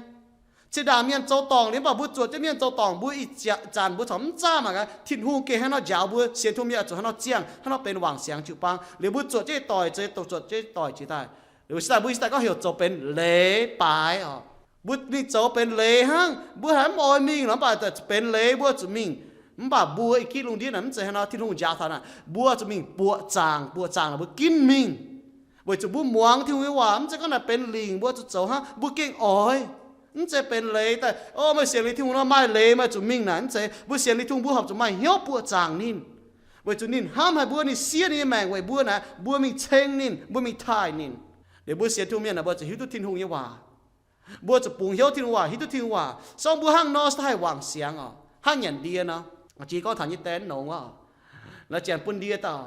Zinh ndaangc mienh zoux dorngc liuz, mv baac mbuo zuotc jienv mienh zoux dorngc, mbuo ih zanc mbuo corc mv zaah mangc gaax Tin-Hungh gengh hnangv nor njaaux mbuo, sienx Tin-Hungh mienh oix zuqc hnangv nor ziangh, hnangv nor benx wangc siangx jiu-baang. Liuz mbuo zuotc jienv doic, zuotc jienv doic jiex daaih. Liuz siex daaih mbuo siex daaih gorngv heuc zoux benx leiz baaix oc. Mbuo mingh zoux benx leiz hnangv, mbuo haiz mv oix mingh nor, mv baac benx leiz mbuo zuqc mingh. Mv baac mbuo ih gitv lungh ndiev naaic mv zeiz hnangv nor, Tin-Hungh njaaux taux naaic, mbuo zuqc mingh buoqc zaangc, buoqc zaangc naaic mbuo ginv mingh. Weic zuqc mbuo muangx Tin-Hungh nyei waac, mv zeiz gorngv naaic benx lingc mbuo zuqc zoux hnangv, mbuo gengh oix. Mv zeiz benx leiz daaih, o, meih sienx liuz Tin-Hungh nor maaih leiz meih zuqc mingh naaic, mv zeiz. Mbuo sienx liuz Tin-Hungh mbuo horpc zuqc maaih hnyouv buoqc zaangc ninh, weic zuqc ninh hnamv haic mbuo, ninh siev ninh nyei maengc weic mbuo naaic, mbuo mingh ceng ninh, mbuo mingh taaih ninh. Liuz mbuo sienx Tin-Hungh mienh naaic mbuo zuqc hiuv duqv Tin-Hungh nyei waac. Mbuo zuqc bungx hnyouv Tin-Hungh waac, hiuv duqv Tin-Hungh waac, se gorngv mbuo hnangv nor se haih wangc siangx oc. Hnangv nyanc ndie nor, jiex gorngv taux nyei die nongx oc, la'janx bun ndie daaih,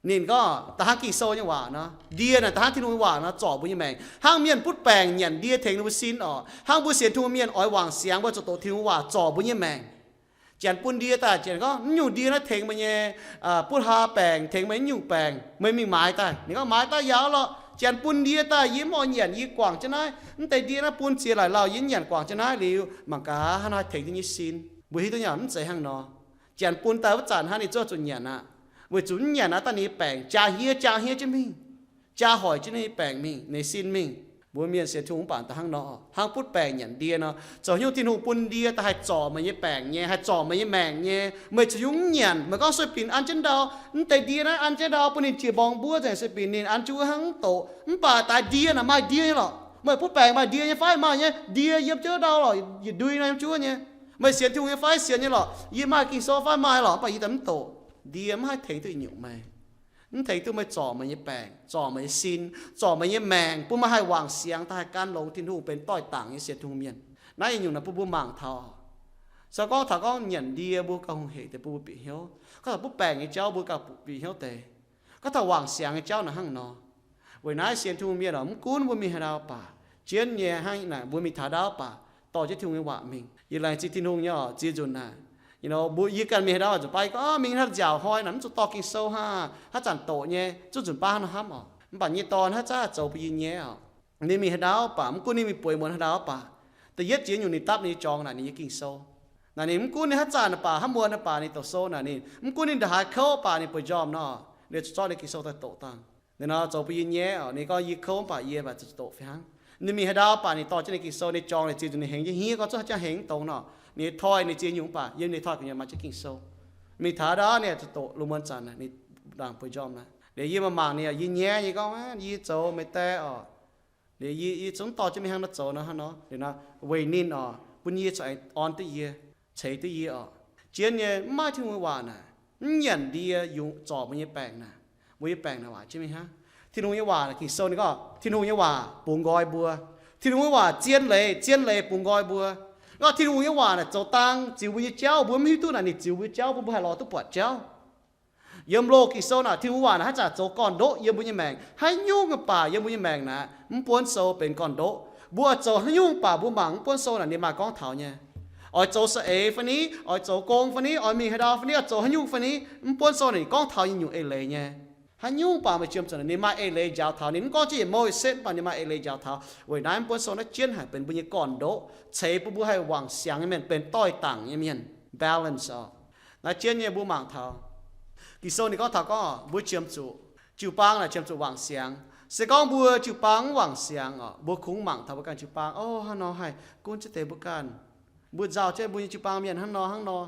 ninh gorngv da'hnangv Ging-Sou nyei waac nor, ndie naaic da'hnangv Tin-Hungh nyei waac nor zorc mbuo nyei maengc. Hnangv mienh butv baengc nyanc ndie tengx ninh mbuo sin oc, hnangv mbuo sienx Tin-Hungh mienh oix wangc siangx mbuo zuqc doqc Tin-Hungh waac zorc mbuo nyei maengc. Janx bun ndie daaih, janx gorngv, mv nyungc ndie naaiv tengx meih nyei butv haa baengc, tengx meih mv nyungc baengc, meih mingh maaiz daaih. Ninh gorngv, maaiz daaih yaac lorqc. Janx bun ndie daaih, yie mv oix nyanc, yie guangc jienv naaiv. Mv deix ndie naaiv bun ziex laaic lauh, yie mv nyanc, guangc jienv naaiv liuz, mangc gaax hnangv haaix tengx jienv nyei sin. Mbuo hiuv duqv nyei mv zeiz hnangv nor. Janx bun daaih wuov zanc hnangv ninh zungv zuqc nyanc aqv. Weic zuqc mv nyanc naaiv daaih ninh nyei baengc jaa hniev jaa hniev jienv mingh, jaa hoic jienv ninh nyei baengc mingh, ninh sin mingh. Mbuo mienh sienx Tin-Hungh mv baac da'hnangv nor, hnangv butv baengc nyanc ndie nor. Zoux haaix nyungc Tin-Hungh bun ndie daaih haih zorc meih nyei baengc nyei, haih zorc meih nyei maengc nyei. Meih caux yungz mv nyanc, meih gorngv sueih binc an jienv ndau, mv deix ndie naaiv an jienv ndau bun ninh jiex mborngz mbuov nzengc, sueih binc ninh an jienv wuov hnangv mv doqc. Mv baac daaih ndie naaic maaih ndie nyei lorqc. Meih butv baengc maaih ndie nyei fai? Maaih nyei. Ndie yiem jienv ndau lorqc, yietc ndui nor yiem jienv nyei. Meih sienx Tin-Hungh nyei fai? Sienx nyei lorqc. Yie maaih Ging-Sou fai? Maaih lorqc. Mv baac yie daaih mv doqc. Ndie mv haih tengx duqv nyungc meih. Mv tengx duqv meih zorc meih nyei baengc, zorc meih nyei sin, zorc meih nyei maengc, bun meih haih wangc siangx daaih haih gan longx Tin-Hungh, benx doix-dangc nyei sienx Tin-Hungh mienh. Naaiv nyungc naaic bun mbuo mangc taux. Se gorngv taux gorngv nyanc ndie, mbuo gauh hungh hec deix bun mbuo bieqc hnyouv. Gorngv taux butv baengc nyei jauv, mbuo gauh bieqc hnyouv deix. Gorngv taux wangc siangx nyei jauv naaic hnangv nor. Weic naaiv sienx Tin-Hungh mienh oc, mv gunv mbuo mingh haaix ndau baac, jienv nyei hnangv naaic, mbuo mingh taux ndau baac dorh jienv Tin-Hungh nyei waac mingh. Yie laengz zingh Tin-Hungh nyei oc, ziex nzunc naaic, you know, mbuo, yie ganh mingh haaix ndau zuqc baac yie gorngv, Mingh haaix nzauc hnoi naaic mv zuqc dorh Ging-Sou hnangv, haaix zanc doqc nyei, zuqc nzunc baav hnangv nor hnamv oc. Mv baac nyei dorn haaix zanc zoux bun yie nyei oc. Ninh mingh haaix ndau baac, mv gunv ninh mingh bueix muonz haaix ndau baac, da'yietv ziex nyungc ninh dapv ninh nyei jorngx naaic ninh nyei Ging-Sou. Naaic ninh mv gunv ninh haaix zanc baac, haaix muonz baac ninh doqc sou naaic ninh, mv gunv ninh ndongc haaix kouv baac ninh bueix njormh nor, ninh zuqc zorqv ninh Ging-Sou daaih doqc dangh. Ninh nor zoux bun yie nyei oc. Ninh gorngv, Yie kouv mv baac yie mv baac zuqc doqc fih hnangv. Ninh mingh haaix ndau baac ninh dorh jienv ninh Ging-Sou, ninh jorngx ninh ziex nzunc ninh hengx jienv hniev gorngv zuqc haaix jangx hengx dongz nor. Ninh toi ninh ziex nyungc baac yiem ninh toi gu'nyuoz maaih jienv Ging-Sou. Mingh taux ndau ninh zuqc doqc lungh muonz zanc, ninh dangh bueix njormh naaic. Liuz yie mangc mangc ninh, yie nyei, yie gorngv, Yie zoux meih die oc. Liuz yie, yie zungv dorh jienv mingh hnangv nor zoux nor, hnangv nor. Liuz nor weic ninh oc, bun yie corc aengx orn duqv yie, ceix duqv yie oc. Jienv nyei mv maaih Tin-Hungh nyei waac naaic, mv nyanc ndie yungz zorc mbuo nyei baengc naaic, mbuo nyei baengc naaic waaic jienv mingh hnangv. Tin-Hungh nyei waac naaic, Ging-Sou ninh gorngv Tin-Hungh nyei waac bungx nqoi mbuo. Tin-Hungh nyei waac zien leiz, zien leiz bungx nqoi mbuo. Gorngv Tin-Hungh nyei waac naaic zoux dang ziux mbuo nyei jauv, mbuo mv hiuv duqv naaic ninh ziux mbuo nyei jauv bun mbuo haih lorz duqv buatc jauv. Yiem loz Ging-Sou naaic, Tin-Hungh waac naaic haaix zanc zoux gorn-ndoqv yiem mbuo nyei maengc. Haaix nyungc baac yiem mbuo nyei maengc naaic, mv buonv sou benx gorn-ndoqv. Mbuo oix zoux haaix nyungc baac mbuo mangc mv buonv sou naaic ninh maaih gorngv taux nyei. Oix zoux saeng-eix fai ni, oix zoux gong fai ni, oix mingh haaix ndau fai ni, oix zoux haaix nyungc fai ni, mv buonv sou naaic ninh gorngv taux nyei nyungc eix leiz nyei. Haaix nyungc baac meih jiem zuqc naaic ninh maaih eix leiz njaaux taux. Ninh mv gorngv jienv yietc mouc setv, mv baac ninh maaih eix leiz njaaux taux. Weic naaiv mv buonv sou naaiv jienv haic benx mbuo nyei gorn-ndoqv, ceix bun mbuo haih wangc siangx nyei mienh, benx doix-dangc nyei mienh, balance oc. Naaiv jienv nyei mbuo mangc taux Ging-Sou ninh gorngv taux gorngv mbuo qiemx zuqc, jiu-baang naaic qiemx zuqc wangc siangx. Se gorngv mbuo jiu-baang mv wangc siangx oc, mbuo kungx mangc taux mbuo ganh jiu-baang, o, hnangv nor haih gunv jienv deix mbuo ganh. Mbuo nzauh jienv mbuo nyei jiu-baang mienh hnangv nor hnangv nor.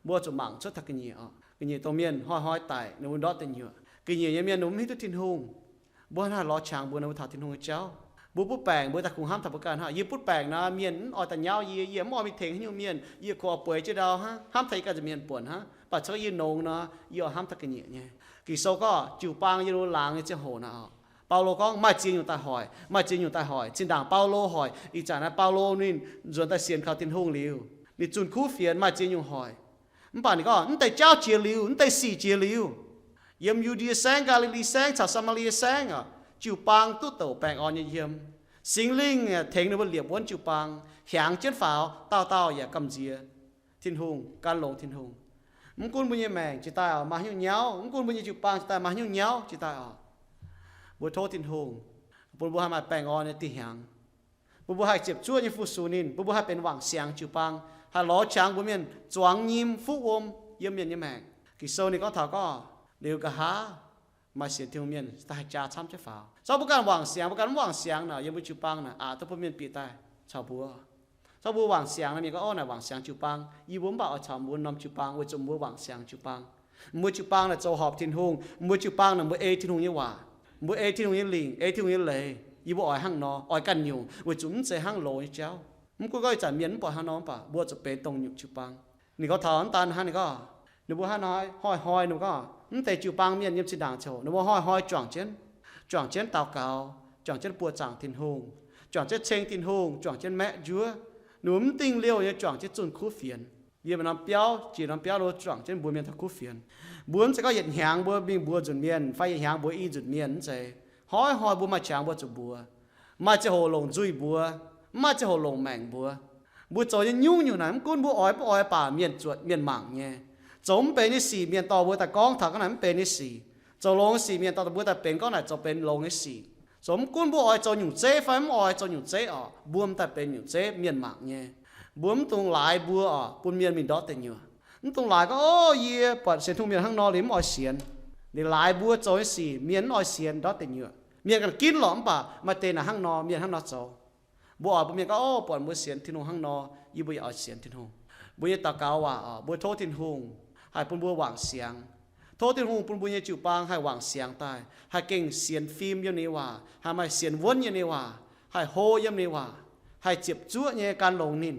Mbuo zuqc mangc cuotv taux ga'nyiec oc. Ga'nyiec dongh mienh hnoi-hnoi daic ninh mbuo ndortv deic nyuoqc. Ga'nyiec nyei mienh ninh mbuo mv hiuv duqv Tin-Hungh. Mbuo hnangv haaix lorz qangx mbuox ninh mbuo taux Tin-Hungh nyei jauv? Mbuo butv baengc mbuo daaih kungx hnamv taux mbuo ganh hnangv. Yie butv baengc nor, mienh mv oix daaih nyauv yie, yie mv oix mingh tengx haaix nyungc mienh, yie kungx oix bueix jienv ndau hnangv, hnamv taux yie ganh nza'hmien buonc hnangv. Mv baac se gorngv yie nongx nor, yie oix hnamv taux ga'nyiec nyei. Ging-Sou gorngv jiu-baang yiem laangz nyei ziangh hoc naaic oc, Baulo gorngv maaih ziex nyungc daaih hoic, maaih ziex nyungc daaih hoic. Zinh ndaangc Baulo hoic, ih zanc naaiv Baulo ninh nzuonx daaih sienx kaux Tin-Hungh liuz, ninh zunh kuv fienx maaih ziex nyungc hoic. Mv baac ninh gorngv mv deix jauv jiex liuz, mv deix sic jiex liuz, yiem Yu^ndie Saengv, Gaa^li^li Saengv caux Saa^maa^lie Saengv oc, jiu-baang duqv douc baengh orn nyei yiem. Singx Lingh tengx ninh mbuo liepc wuonv jiu-baang, hiaangx jienv faaux, dauh dauh yaac gamh nziex Tin-Hungh, gan longx Tin-Hungh. Mv gunv mbuo nyei maengc jiex daaih maaih haaix nyungc nyauv, mv gunv mbuo nyei jiu-baang jiex daaih maaih haaix nyungc nyauv jiex daaih oc, mbuo tov Tin-Hungh bun mbuo haih maaih baengh orn nyei dieh hnyangx, bun mbuo haih ziepc zuoqv nyei fu-sux ninh, bun mbuo haih benx wangc siangx jiu-baang, haih lorz qangx mbuo mienh zuangx nyim fuqv wuom yiem mienh nyei maengc. Ging-Sou ninh gorngv taux gorngv liuz nqa'haav maaih sienx Tin-Hungh mienh daaih haih jaa camv jienv faaux. Se gorngv mbuo ganh wangc siangx, mbuo ganh mv wangc siangx naaic, yiem mbuo jiu-baang naaic aqc duqv bun mienh bieqc daaih caux mbuo. Se gorngv mbuo wangc siangx naaic, mienh gorngv, Ov, naaic wangc siangx jiu-baang. Yie mbuo mv baac oix caux mbuo norm jiu-baang weic zuqc mbuo wangc siangx jiu-baang. Mbuo jiu-baang naaic zoux horpc Tin-Hungh, mbuo jiu-baang naaic mbuo ei Tin-Hungh nyei waac, mbuo ei Tin-Hungh nyei lingc, ei Tin-Hungh nyei leiz. Yie mbuo oix hnangv nor, oix ganh nyungc, weic zuqc mv zeiz hnangv loz nyei jauv. Mv gunv gorngv ih zanc mienh mv buatc hnangv nor mv baac mbuo zuqc benx dongh nyungc jiu-baang. Ninh gorngv taux mv daan hnangv, ninh gorngv, ninh mbuo hnangv nor hnoi-hnoi ninh mbuo gorngv mv deix jiu-baang mienh yiem zinh ndaangc ziangh hoc ninh mbuo hnoi-hnoi juangc jienv, juangc jienv daux gaux, juangc jienv buoqc zaangc Tin-Hungh, juangc jienv ceng Tin-Hungh, juangc jienv maeqv njuov. Ninh mbuo mv dingh liouh nyei juangc jienv zunh kuv fienx. Yiem norm biauv, jiex norm biauv lo juangc jienv mbuox mienh taux kuv fienx. Mbuo mv zeiz gorngv yietc hnyangx mbuo mingh mbuox nzunc mienh fai yietc hnyangx mbuox i nzunc mienh, mv zeiz. Hnoi-hnoi mbuo maaih qangx mbuo zuqc mbuox. Maaih ziangh hoc longc nzuih mbuox, mv maaih ziangh hoc longc maengc mbuox. Mbuo zoux nyei nyungc-nyungc naaic mv gunv mbuo oix mv oix baac mienh zuotc mienh mangc nyei. Zoux mv benx nyei sic mienh dorh mbuo daaih gorngv taux gorngv naaic mv benx nyei sic. Zoux longx nyei sic mienh dorh mbuo daaih benx gorngv naaic zoux benx longx nyei sic. Zoux mv gunv mbuo oix zoux nyungc zeiv fai mv oix zoux nyungc zeiv oc, mbuo m'daaih benx nyungc zeiv mienh mangc nyei. Mbuo mv dungx laaix mbuo oc bun mienh mingh ndortv deic nyuoqc. Mv dungx laaix gorngv, Ov, yie buatc sienx Tin-Hungh mienh hnangv nor liuz mv oix sienx. Ninh laaix mbuo zoux nyei sic mienh mv oix sienx ndortv deic nyuoqc. Mienh ganh ginv lorqc mv baac maaih deix naaic hnangv nor, mienh hnangv nor zoux. Mbuo oix bun mienh gorngv, Ov, buatc mbuo sienx Tin-Hungh hnangv nor, yie mbuo yaac oix sienx Tin-Hungh. Mbuo nyei daux gaux waac oc, mbuo tov Tin-Hungh haih bun mbuo wangc siangx. Tov Tin-Hungh bun mbuo nyei jiu-baang haih wangc siangx daaih, haih gengh sienx fim yiem ninh nyei waac, haih maaih sienx wuonv yiem ninh nyei waac, haih hlo yiem ninh waac, haih ziepc zuoqv nyei gan longx ninh.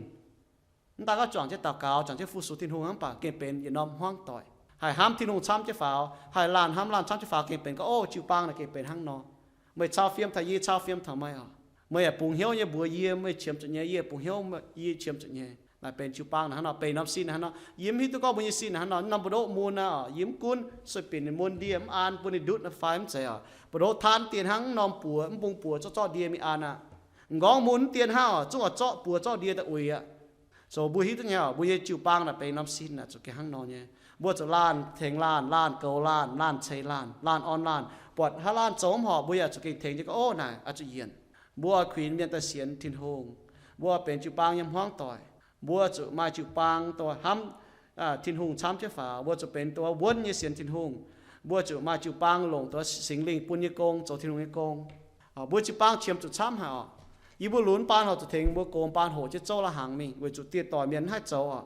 Mv daaih gorngv juangc jienv daux gaux, juangc jienv fu-sux Tin-Hungh, mv baac gengh benx yietc norm hmuangv doic, haih hnamv Tin-Hungh camv jienv faaux, haih laanh hnamv laanh camv jienv faaux, gengh benx gorngv, ov, jiu-baang naaic gengh benx hnangv nor. Meih cau fiem taux yie, cau fiem taux meih oc. Meih yaac bungx hnyouv nyei mbuox yie, meih qiemx zuqc nyei, yie bungx hnyouv, yie qiemx zuqc nyei. Naaic benx jiu-baang naaic hnangv nor, benx norm sin naaic hnangv nor. Yie mv hiuv duqv gorngv mbuo nyei sin naaic hnangv nor, norm mbu'ndongx mun naaic oc, yie mv gunv sueih binc ninh mun ndie mv an bun ninh ndutv naaiv fai mv zeiz oc. Mbu'ndongx taanv dien hnangv norm buoz, mv bung buoz zorqv zorqv ndie mingh an aqv. M'nqorngv mun mv dien hnangv oc, zungv oix zorqv buoz zorqv ndie daaih uix aqv. So mbuo hiuv duqv nyei oc, mbuo nyei jiu-baang naaic benx norm sin naaic zuqc gengh hnangv nor nyei. Mbuo zuqc laanh tengx laanh, laanh goux laanh, laanh ceix laanh, laanh orn laanh. Buatc haaix laanh zoux mv horpc, mbuo yaac zuqc gengh tengx jienv gorngv, ov, naaic oix zuqc yienc. Mbuo oix kuinx mienh daaih sienx Tin-Hungh. Mbuo oix benx jiu-baang nyei hmuangv doic. Mbuo zuqc maaih jiu-baang dongh hnamv Tin-Hungh camv jienv faaux. Mbuo zuqc benx dongh wuonv nyei sienx Tin-Hungh. Mbuo zuqc maaih jiu-baang longc dongh Singx Lingh bun nyei gong zoux Tin-Hungh nyei gong. Mbuo jiu-baang qiemx zuqc camv haic oc. Yie mbuo lunx baan horc zuqc tengx mbuo gox baan hoqc jienv zouv la'hnaangx mingh weic zuqc dieh doic mienh mv haih zoux oc.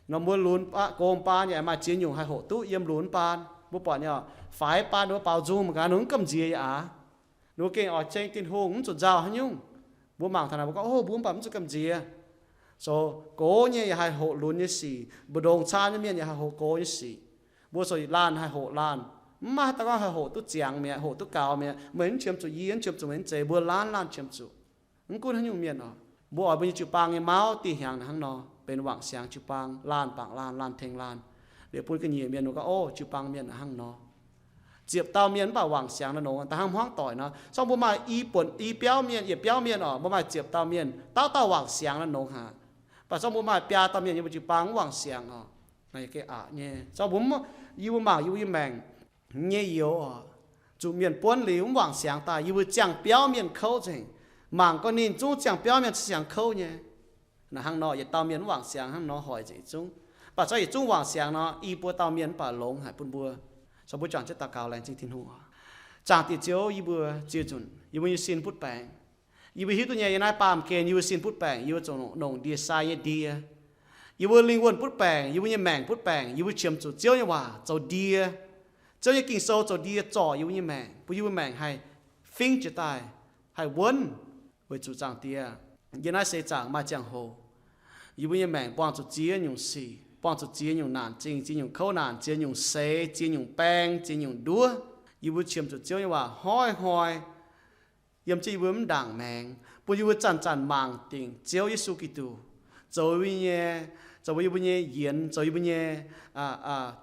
Nor mbuo lunx gox baan yaac maaih ziex nyungc haih hoqc duqv yiem lunx baan. Mbuo buatc nyei oc, faix baan ninh mbuo baaux nzung mangc gaax, ninh mv gamh nziex yaac aav. Ninh mbuo gengh oix ceng Tin-Hungh mv zuqc nzauh haaix nyungc. Mbuo mangc taux naaic mbuo gorngv, ov, mbuo mv baac mv zuqc gamh nziex. So gox nyei yaac haih hoqc lunx nyei sic, mbu'ndongx caan nyei mienh yaac haih hoqc gox nyei sic. Mbuo so laanh haih hoqc laanh. Mv maaih haaix dauh gorngv haih hoqc duqv ziangx mi'aqv, hoqc duqv gaux mi'aqv. Meih mv qiemx zuqc yie, mv qiemx zuqc meih, mv zeiz, mbuo laanh laanh qiemx zuqc. Mv gunv haaix nyungc mienh oc, mbuo oix mbuo nyei jiu-baang nyei mauv dih hnyangx naaic hnangv nor, benx wangc siangx jiu-baang, laanh bangc laanh, laanh tengx laanh. Liuz bun ga'nyiec mienh mbuo gorngv, ov, jiu-baang mienh naaic hnangv nor. Ziepc dauh mienh mv baac wangc siangx naaic nongx, da'hnangv hmuangv doic nor. Zorngv mbuo maaih i buonc i biauv mienh, yietc biauv mienh oc, mbuo maaih ziepc dauh mienh, dauh dauh wangc siangx naaic nongx haic. Mv baac zorngv mbuo maaih biaa dauh mienh yiem mbuo jiu-baang mv wangc siangx oc, naaic gengh aqc nyei. Zorngv mbuo, yie mbuo mangc yie mbuo nyei maengc nyei youz oc, zuqc mienh buonv liuz mv wangc siangx daaih, yie mbuo ziangh biauv mienh kouv nzengc. Mangc gorngv ninh zungv ziangh biauv mienh siangx kouv nyei. Naaic hnangv nor, yietc dauh mienh mv wangc siangx hnangv nor hoic nzengc yietc zungv. Mv baac zorngv yietc zungv wangc siangx nor, i buo dauh mienh mv baac longx haic bun mbuo. So mbuo juangc jienv daux gaux laengz zingh Tin-Hungh oc. Zaangc Diex Ziouv, yie mbuo ziex nzunc yie mbuo nyei sin butv baengc. Yie mbuo hiuv duqv nyei, yie naaiv baamh gen yie mbuo sin butv baengc, yie mbuo zuqc longc ndie-sai nyei ndie. Yie mbuo lingh wuonh butv baengc, yie mbuo nyei maengc butv baengc, yie mbuo qiemx zuqc Ziouv nyei waac zoux ndie. Ziouv nyei Ging-Sou zoux ndie zorc yie mbuo nyei maengc, bun yie mbuo maengc haih fingx jiez daaih, haih wuonv. Weic zuqc Zaangc Diex, yie naaiv seix zaangc maaih ziangh hoc yie mbuo nyei maengc buangh zuqc ziex nyungc sic, buangh zuqc ziex nyungc naanc zingh, ziex nyungc kouv naanc, ziex nyungc seix, ziex nyungc baeng, ziex nyungc nduov. Yie mbuo qiemx zuqc Ziouv nyei waac hnoi-hnoi yiem jienv yie mbuo mv ndaangc maengx, bun yie mbuo zanc-zanc mangc dingc Ziouv Yesu Giduc zoux yie mbuo nyei, zoux yie mbuo nyei yienx, zoux yie mbuo nyei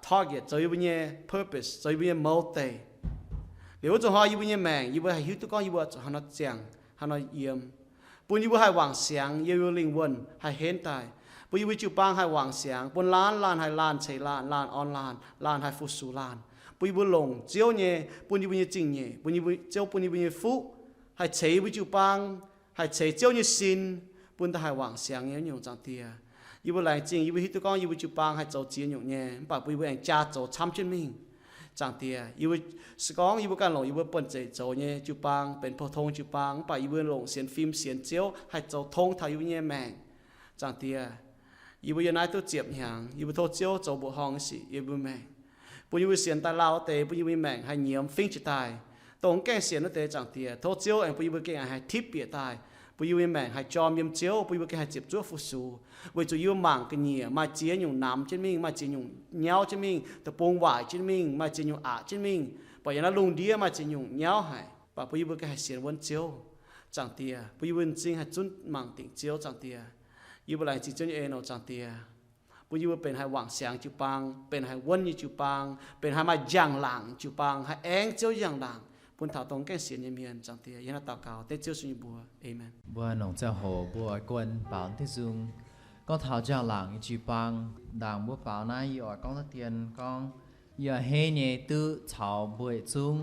target, zoux yie mbuo nyei purpose, zoux yie mbuo nyei mouz deic. Liuz wuov zuqc hnoi yie mbuo nyei maengc, yie mbuo haih hiuv duqv gorngv yie mbuo zuqc haaix nor ziangh, haaix nor yiem, bun yie mbuo haih wangc siangx yiem yie mbuo lingh wuonh haih henv daaih, bun yie mbuo jiu-baang haih wangc siangx, bun laanh laanh haih laanh ceix laanh, laanh orn laanh, laanh haih fu-sux laanh, bun yie mbuo longc Ziouv nyei, bun yie mbuo nyei zingh nyeic, bun yie mbuo, Ziouv bun yie mbuo nyei fuqv haih ceix yie mbuo jiu-baang, haih ceix Ziouv nyei sin, bun da'haih wangc siangx nyei nyungc Zaangc Diex. Yie mbuo laengz zingh, yie mbuo hiuv duqv gorngv yie mbuo jiu-baang haih zoux ziex nyungc nyei, mv baac bun yie mbuo aengx jaa zoux camv jienv mingh. Zaangc Diex, yie mbuo se gorngv yie mbuo ganh longc yie mbuo buonv-zeic zoux nyei jiu-baang benx pou-tong jiu-baang, mv baac yie mbuo longc sienx fim sienx Ziouv haih zoux tong taux yie mbuo nyei maengc. Zaangc Diex, yie mbuo yiem naaiv duqv ziepc hnyangx, yie mbuo tov Ziouv zoux mbuoqc horngh nyei sic yiem yie mbuo maengc, bun yie mbuo sienx daaih lauh deix, bun yie mbuo nyei maengc haih nyiemz fingx jiez daaih. Dongh mv gaengh sienx wuov deix, Zaangc Diex, tov Ziouv aengx bun yie mbuo gengh haih tipv bieqc daaih, bun yie mbuo nyei maengc haih jorm yiem Ziouv, bun yie mbuo gengh haih ziepc zuoqv fu-sux. Weic zuqc yie mbuo mangc ga'nyiec maaih ziex nyungc namx jienv mingh, maaih ziex nyungc nyauv jienv mingh, deic-bung waaic jienv mingh, maaih ziex nyungc aqc jienv mingh, baac yiem naaiv lungh ndiev maaih ziex nyungc nyauv haic, baac bun yie mbuo gengh haih sienx wuonv Ziouv. Zaangc Diex, bun yie mbuo m'zing haih zunv mangc dingc Ziouv. Zaangc Diex, yie mbuo laengz zingh Ziouv nyei en oc, Zaangc Diex. Bun yie mbuo benx haih wangc siangx jiu-baang, benx haih wuonv nyei jiu-baang, benx haih maaih njang-laangc jiu-baang, haih aengx Ziouv njang-laangc bun taux dongh gaengh sienx nyei mienh. Zaangc Diex, yie naaiv daux gaux dengv Ziouv sun nyei mbuox. Aamen. Mbuo longc ziangh hoc mbuo oix guon baaux diuh nzung, gorngv taux njang-laangc nyei jiu-baang. Ndaangc mbuo baaux naaiv yie oix gorngv deix dien gorngv, yie a'hneiv nyei duqv caux mbuo yietc zungv,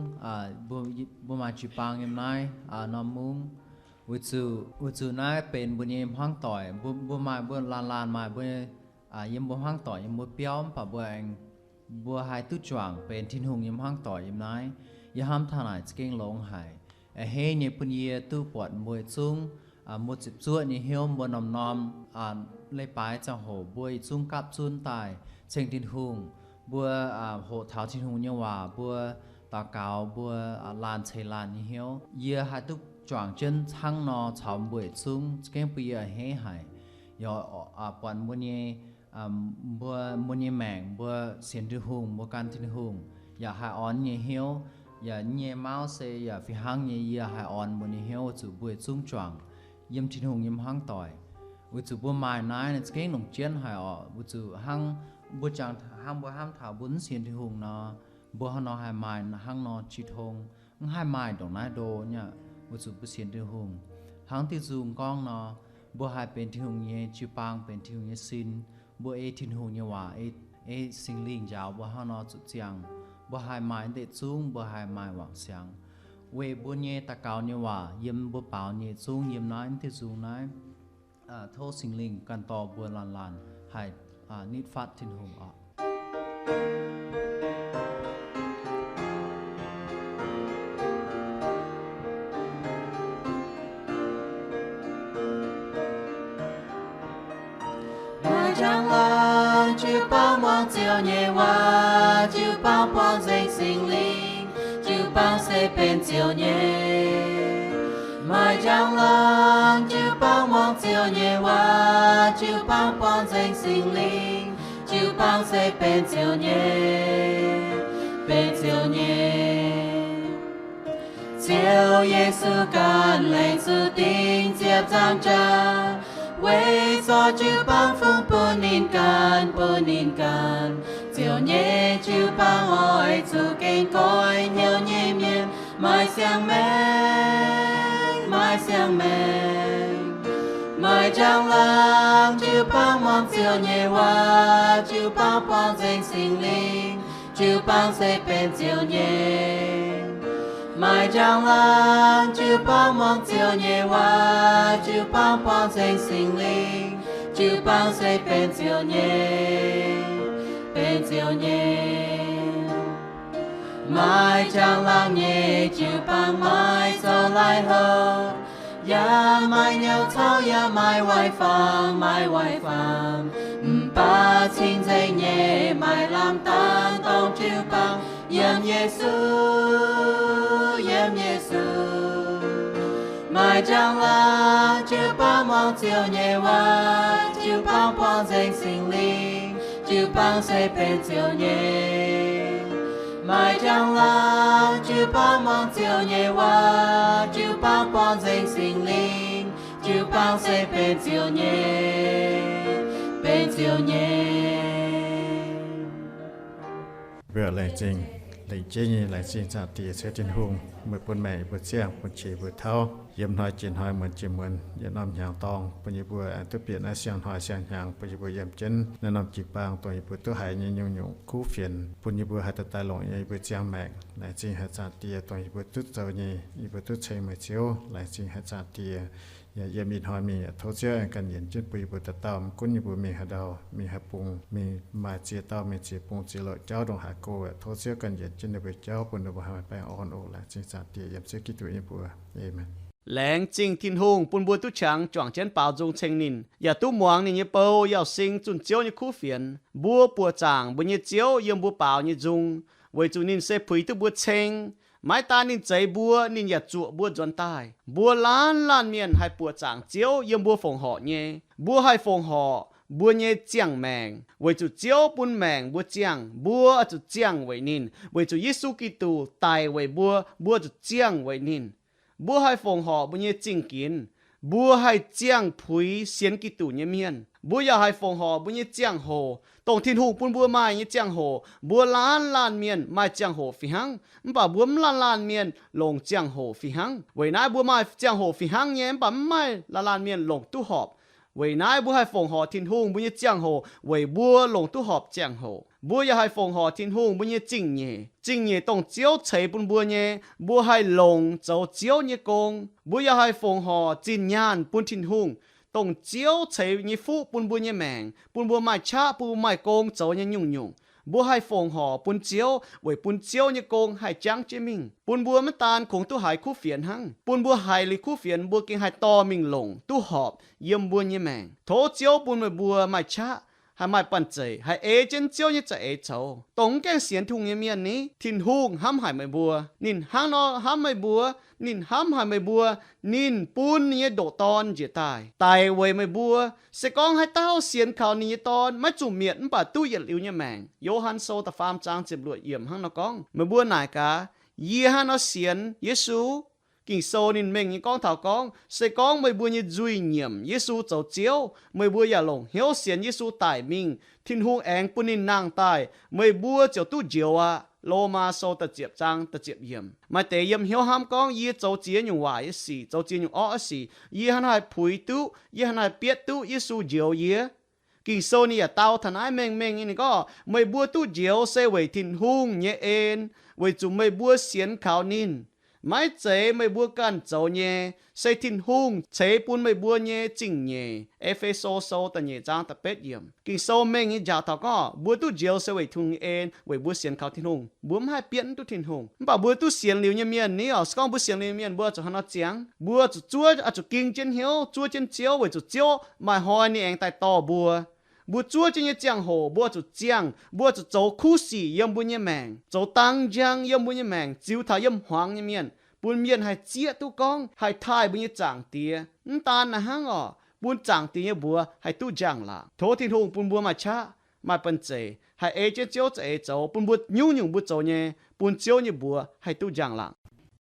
mbuo maaih jiu-baang yiem naaiv norm mungv, weic zuqc, weic zuqc naaiv benx mbuo nyei hmuangv doic. Mbuo, mbuo maaih, mbuo laanh laanh maaih mbuo, yiem mbuo hmuangv doic yiem mbuo biauv, mv baac mbuo aengx, mbuo haih duqv juangc benx Tin-Hungh nyei hmuangv doic yiem naaiv. Yie hnamv taux naaic za'gengh longx haic. A'hneiv nyei bun yie duqv buatc mbuo yietc zungv, mbuo ziepc zuoqv nyei hnyouv, mbuo norm-norm leiz-baaix ziangh hoc mbuo yietc zungv gapv zunv daaih ceng Tin-Hungh. Mbuo hoqc taux Tin-Hungh nyei waac, mbuo daux gaux, mbuo laanh ceix laanh nyei hnyouv. Yie haih duqv juangc jienv hnangv nor caux mbuo yietc zungv za'gengh bun yie a'hneiv haic. Yaac buatc mbuo nyei, mbuo, mbuo nyei maengc, mbuo sienx Tin-Hungh, mbuo gan Tin-Hungh, yaac haih orn nyei hnyouv, yaac nyei mauv se yaac fih hnangv nyei yie haih orn mbuo nyei hnyouv, weic zuqc mbuo yietc zungv juangc yiem Tin-Hungh nyei hmuangv doic. Weic zuqc mbuo maaih naaiv za'gengh longc jienv haic oc. Weic zuqc hnangv mbuo jangx, hnangv mbuo hnamv taux mbuo mv sienx Tin-Hungh nor, mbuo hnangv nor haih maaih hnangv nor jiu tong, mv haih maaih ndongc naaiv ndo nyei aqv. Weic zuqc mbuo sienx Tin-Hungh, hnangv diuh nzung gorngv nor, mbuo haih benx Tin-Hungh nyei jiu-baang, benx Tin-Hungh nyei sin. Mbuo ei Tin-Hungh nyei waac, ei, ei Singx Lingh njaaux mbuo hnangv nor zuqc ziangh. Mbuo haih maaih ndeic zungv, mbuo haih maaih wangc siangx. Weic mbuo nyei daux gaux nyei waac yiem mbuo baaux nyei zungv yiem naaiv diuh nzung naaiv. Tov Singx Lingh ganh dorh mbuo laanh laanh haih nitv fatv Tin-Hungh oc. Maaih njang-laangc jiu-baang muangx Ziouv nyei waac, jiu-baang buangh nzengc Singx Lingh, jiu-baang se benx Ziouv nyei. Maaih njang-laangc jiu-baang muangx Ziouv nyei waac, jiu-baang buangh nzengc Singx Lingh, jiu-baang se benx Ziouv nyei, benx Ziouv nyei. Ziouv Yesu ganh laengz zuqc dingc ziepc nzaangc jaax, weic zorqv jiu-baang fungx bun ninh ganh, bun ninh ganh. Ziouv nyei jiu-baang oix zuqc gengh goiv hnyouv nyei mienh maaih siang-maengc, maaih siang-maengc. Maaih njang-laangc jiu-baang muangx Ziouv nyei waac, jiu-baang buangh nzengc Singx Lingh, jiu-baang se benx Ziouv nyei. Maaih njang-laangc jiu-baang muangx Ziouv nyei waac, jiu-baang buangh nzengc Singx Lingh, jiu-baang se benx Ziouv nyei, benx Ziouv nyei. Maaih njang-laangc nyei jiu-baang maiv zoux laih hlopv, yaac maaih nyouc cauv, yaac maaih waaic fangx, maaih waaic fangx. Mv baac cing-nzengc nyei maaih lamh daanh dorngc jiu-baang yiem Yesu, yiem Yesu. Maaih njang-laangc jiu-baang muangx Ziouv nyei waac, jiu-baang buangh nzengc Singx Lingh, jiu-baang se benx Ziouv nyei. Maaih njang-laangc jiu-baang muangx Ziouv nyei waac, jiu-baang buangh nzengc Singx Lingh, jiu-baang se benx Ziouv nyei, benx Ziouv nyei. Mbuo laengz zingh, lengc jeiv nyei laengz zingh Zaangc Diex Ziouv Tin-Hungh, meih bun maengc yie mbuo ziangh, bun qiex yie mbuo tauv, yiem hnoi jiex hnoi, muonz jiex muonz, yietc norm hnyangx-dorngh, bun yie mbuo aengx duqv bieqc naaiv siang-hnoi siang-hnyangx, bun yie mbuo yiem jienv naaiv norm jiu-baang, dongh yie mbuo duqv haiz nyei nyungc-nyungc kuv fienx, bun yie mbuo haih daaih daaih longc yie mbuo ziangh maengc. Laengz zingh haic Zaangc Diex, dongh yie mbuo duqv zoux nyei, yie mbuo duqv ceng meih Ziouv. Laengz zingh haic Zaangc Diex. Yaac yiem ih hnoi mingh yaac tov Ziouv aengx ganh yienc jienv bun yie mbuo dauh dauh, mv gunv yie mbuo mingh haaix ndau, mingh haaix bung, mingh maaih ziex dauh mingh ziex bung ziex louc jauv ndongc haaix go, yaac tov Ziouv ganh yienc jienv ninh mbuo jauv, bun ninh mbuo haih maaih baengh orn oc. Laengz zingh Zaangc Diex yiem Ziouv Giduc nyei mbuox. Aamen. Laengz zingh Tin-Hungh bun mbuo duqv qangx juangc jienv baaux nzung ceng ninh, yaac duqv muangx ninh nyei bou, yaac sing zunh Ziouv nyei kuv fienx. Mbuo buoqc zaangc mbuo nyei Ziouv yiem mbuo baaux nyei nzung, weic zuqc ninh se puix duqv mbuo ceng. Maiv daan ninh zeix mbuo, ninh yaac zuoqc mbuo nzuonx daaih. Mbuo laanh laanh mienh haih buoqc zaangc Ziouv yiem mbuo fongc horc nyei. Mbuo haih fongc horc mbuo nyei ziangh maengc, weic zuqc Ziouv bun maengc mbuo ziangh, mbuo zuqc ziangh weic ninh. Weic zuqc Yesu Giduc daic weic mbuo, mbuo zuqc ziangh weic ninh. Mbuo haih fongc horc mbuo nyei zingh ginx, mbuo haih ziangh puix sienx Giduc nyei mienh. Mbuo yaac haih fongc horc mbuo nyei ziangh hoc, dongh Tin-Hungh bun mbuo maaih nyei ziangh hoc. Mbuo laanh laanh mienh maaih ziangh hoc fih hnangv, mv baac mbuo mv laanh laanh mienh longc ziangh hoc fih hnangv. Weic naaiv mbuo maaih ziangh hoc fih hnangv nyei, mv baac mv maaih laanh laanh mienh longc duqv horpc. Weic naaiv mbuo haih fongc horc Tin-Hungh mbuo nyei ziangh hoc weic mbuo longc duqv horpc ziangh hoc. Mbuo yaac haih fongc horc Tin-Hungh mbuo nyei zingh nyeic. Zingh nyeic dongh Ziouv ceix bun mbuo nyei, mbuo haih longc zoux Ziouv nyei gong. Mbuo yaac haih fongc horc zinh nyaanh bun Tin-Hungh, dongh Ziouv ceix nyei fuqv bun mbuo nyei maengc, bun mbuo maaih qaqv, bun mbuo maaih gong zoux nyei nyungc-nyungc. Mbuo haih fongc horc bun Ziouv weic bun Ziouv nyei gong haih jangv jienv mingh, bun mbuo maiv daan kungx duqv haiz kuv fienx hnangv, bun mbuo haiz liuz kuv fienx mbuo gengh haih dorh mingh longc duqv horpc yiem mbuo nyei maengc. Tov Ziouv bun meih mbuo maaih qaqv haih maaih banh zeic, haih ei jienv Ziouv nyei za'eix coux. Dongh mv gaengh sienx Tin-Hungh nyei mienh ni, Tin-Hungh hnamv haic meih mbuo. Ninh hnangv nor hnamv meih mbuo. Ninh hnamv haic meih mbuo. Ninh bun ninh nyei ndoqc Dorn njiec daaih daic weic meih mbuo. Se gorngv haaix dauh sienx kaux ninh nyei Dorn, maiv zuqc mietc mv baac duqv yietc liuz nyei maengc. Yo^han Sou da'faam zaang ziepc luoqc yiemc hnangv nor gorngv. Meih mbuo naaic gaax, yie hnangv nor sienx Yesu? Ging-Sou ninh mengh nyei gorngv taux gorngv, se gorngv meih mbuo nyei nzuih nyiemc Yesu zoux Ziouv, meih mbuo yaac longc hnyouv sienx Yesu daic mingh, Tin-Hungh aengx bun ninh nangh daaih, meih mbuo ziouc duqv njoux aqv. Lomaa Sou da'ziepc zaang da'ziepc yiemc. Maaih deix yiem hnyouv hnamv gorngv, yie zoux ziex nyungc waaic nyei sic, zoux ziex nyungc orqv nyei sic, yie hnangv naaiv haih puix duqv, yie hnangv naaiv haih bietv duqv Yesu njoux yie? Ging-Sou ninh yaac dau taux naaiv mengh mengh nyei, ninh gorngv, meih mbuo duqv njoux se weic Tin-Hungh nyei en, weic zuqc meih mbuo sienx kaux ninh. Maiv zeiz meih mbuo ganh zoux nyei, se Tin-Hungh ceix bun meih mbuo nyei zingh nyeic. E^fe^so Sou da'nyeic zaang da'betv yiemc. Ging-Sou mengh nyei njaaux taux gorngv, mbuo duqv njoux se weic Tin-Hungh nyei en, weic mbuo sienx kaux Tin-Hungh. Mbuo mv haih bietv mv duqv Tin-Hungh. Mv baac mbuo duqv sienx liuz nyei mienh ni oc, se gorngv mbuo sienx liuz nyei mienh, mbuo zuqc hnangv nor ziangx. Mbuo zuqc zuov, zuqc ging jienv hnyouv, zuov jienv Ziouv, weic zuqc Ziouv maaih hnoi ninh aengx daaih dorh mbuo. Mbuo zuov jienv nyei ziangh hoc mbuo zuqc ziangh, mbuo zuqc zoux kuv sic yiem mbuo nyei maengc, zoux dang njang yiem mbuo nyei maengc, ziux taux yiem hmuangx nyei mienh, bun mienh haih zieqv duqv gorngv haih taaih mbuo nyei Zaangc Diex. Mv daan naaiv hnangv oc, bun Zaangc Diex nyei mbuox haih duqv njang-laangc. Tov Tin-Hungh bun mbuo maaih qaqv, maaih banh zeic, haih ei jienv Ziouv za'eix zoux, bun mbuo nyungc-nyungc mbuo zoux nyei, bun Ziouv nyei mbuox haih duqv njang-laangc.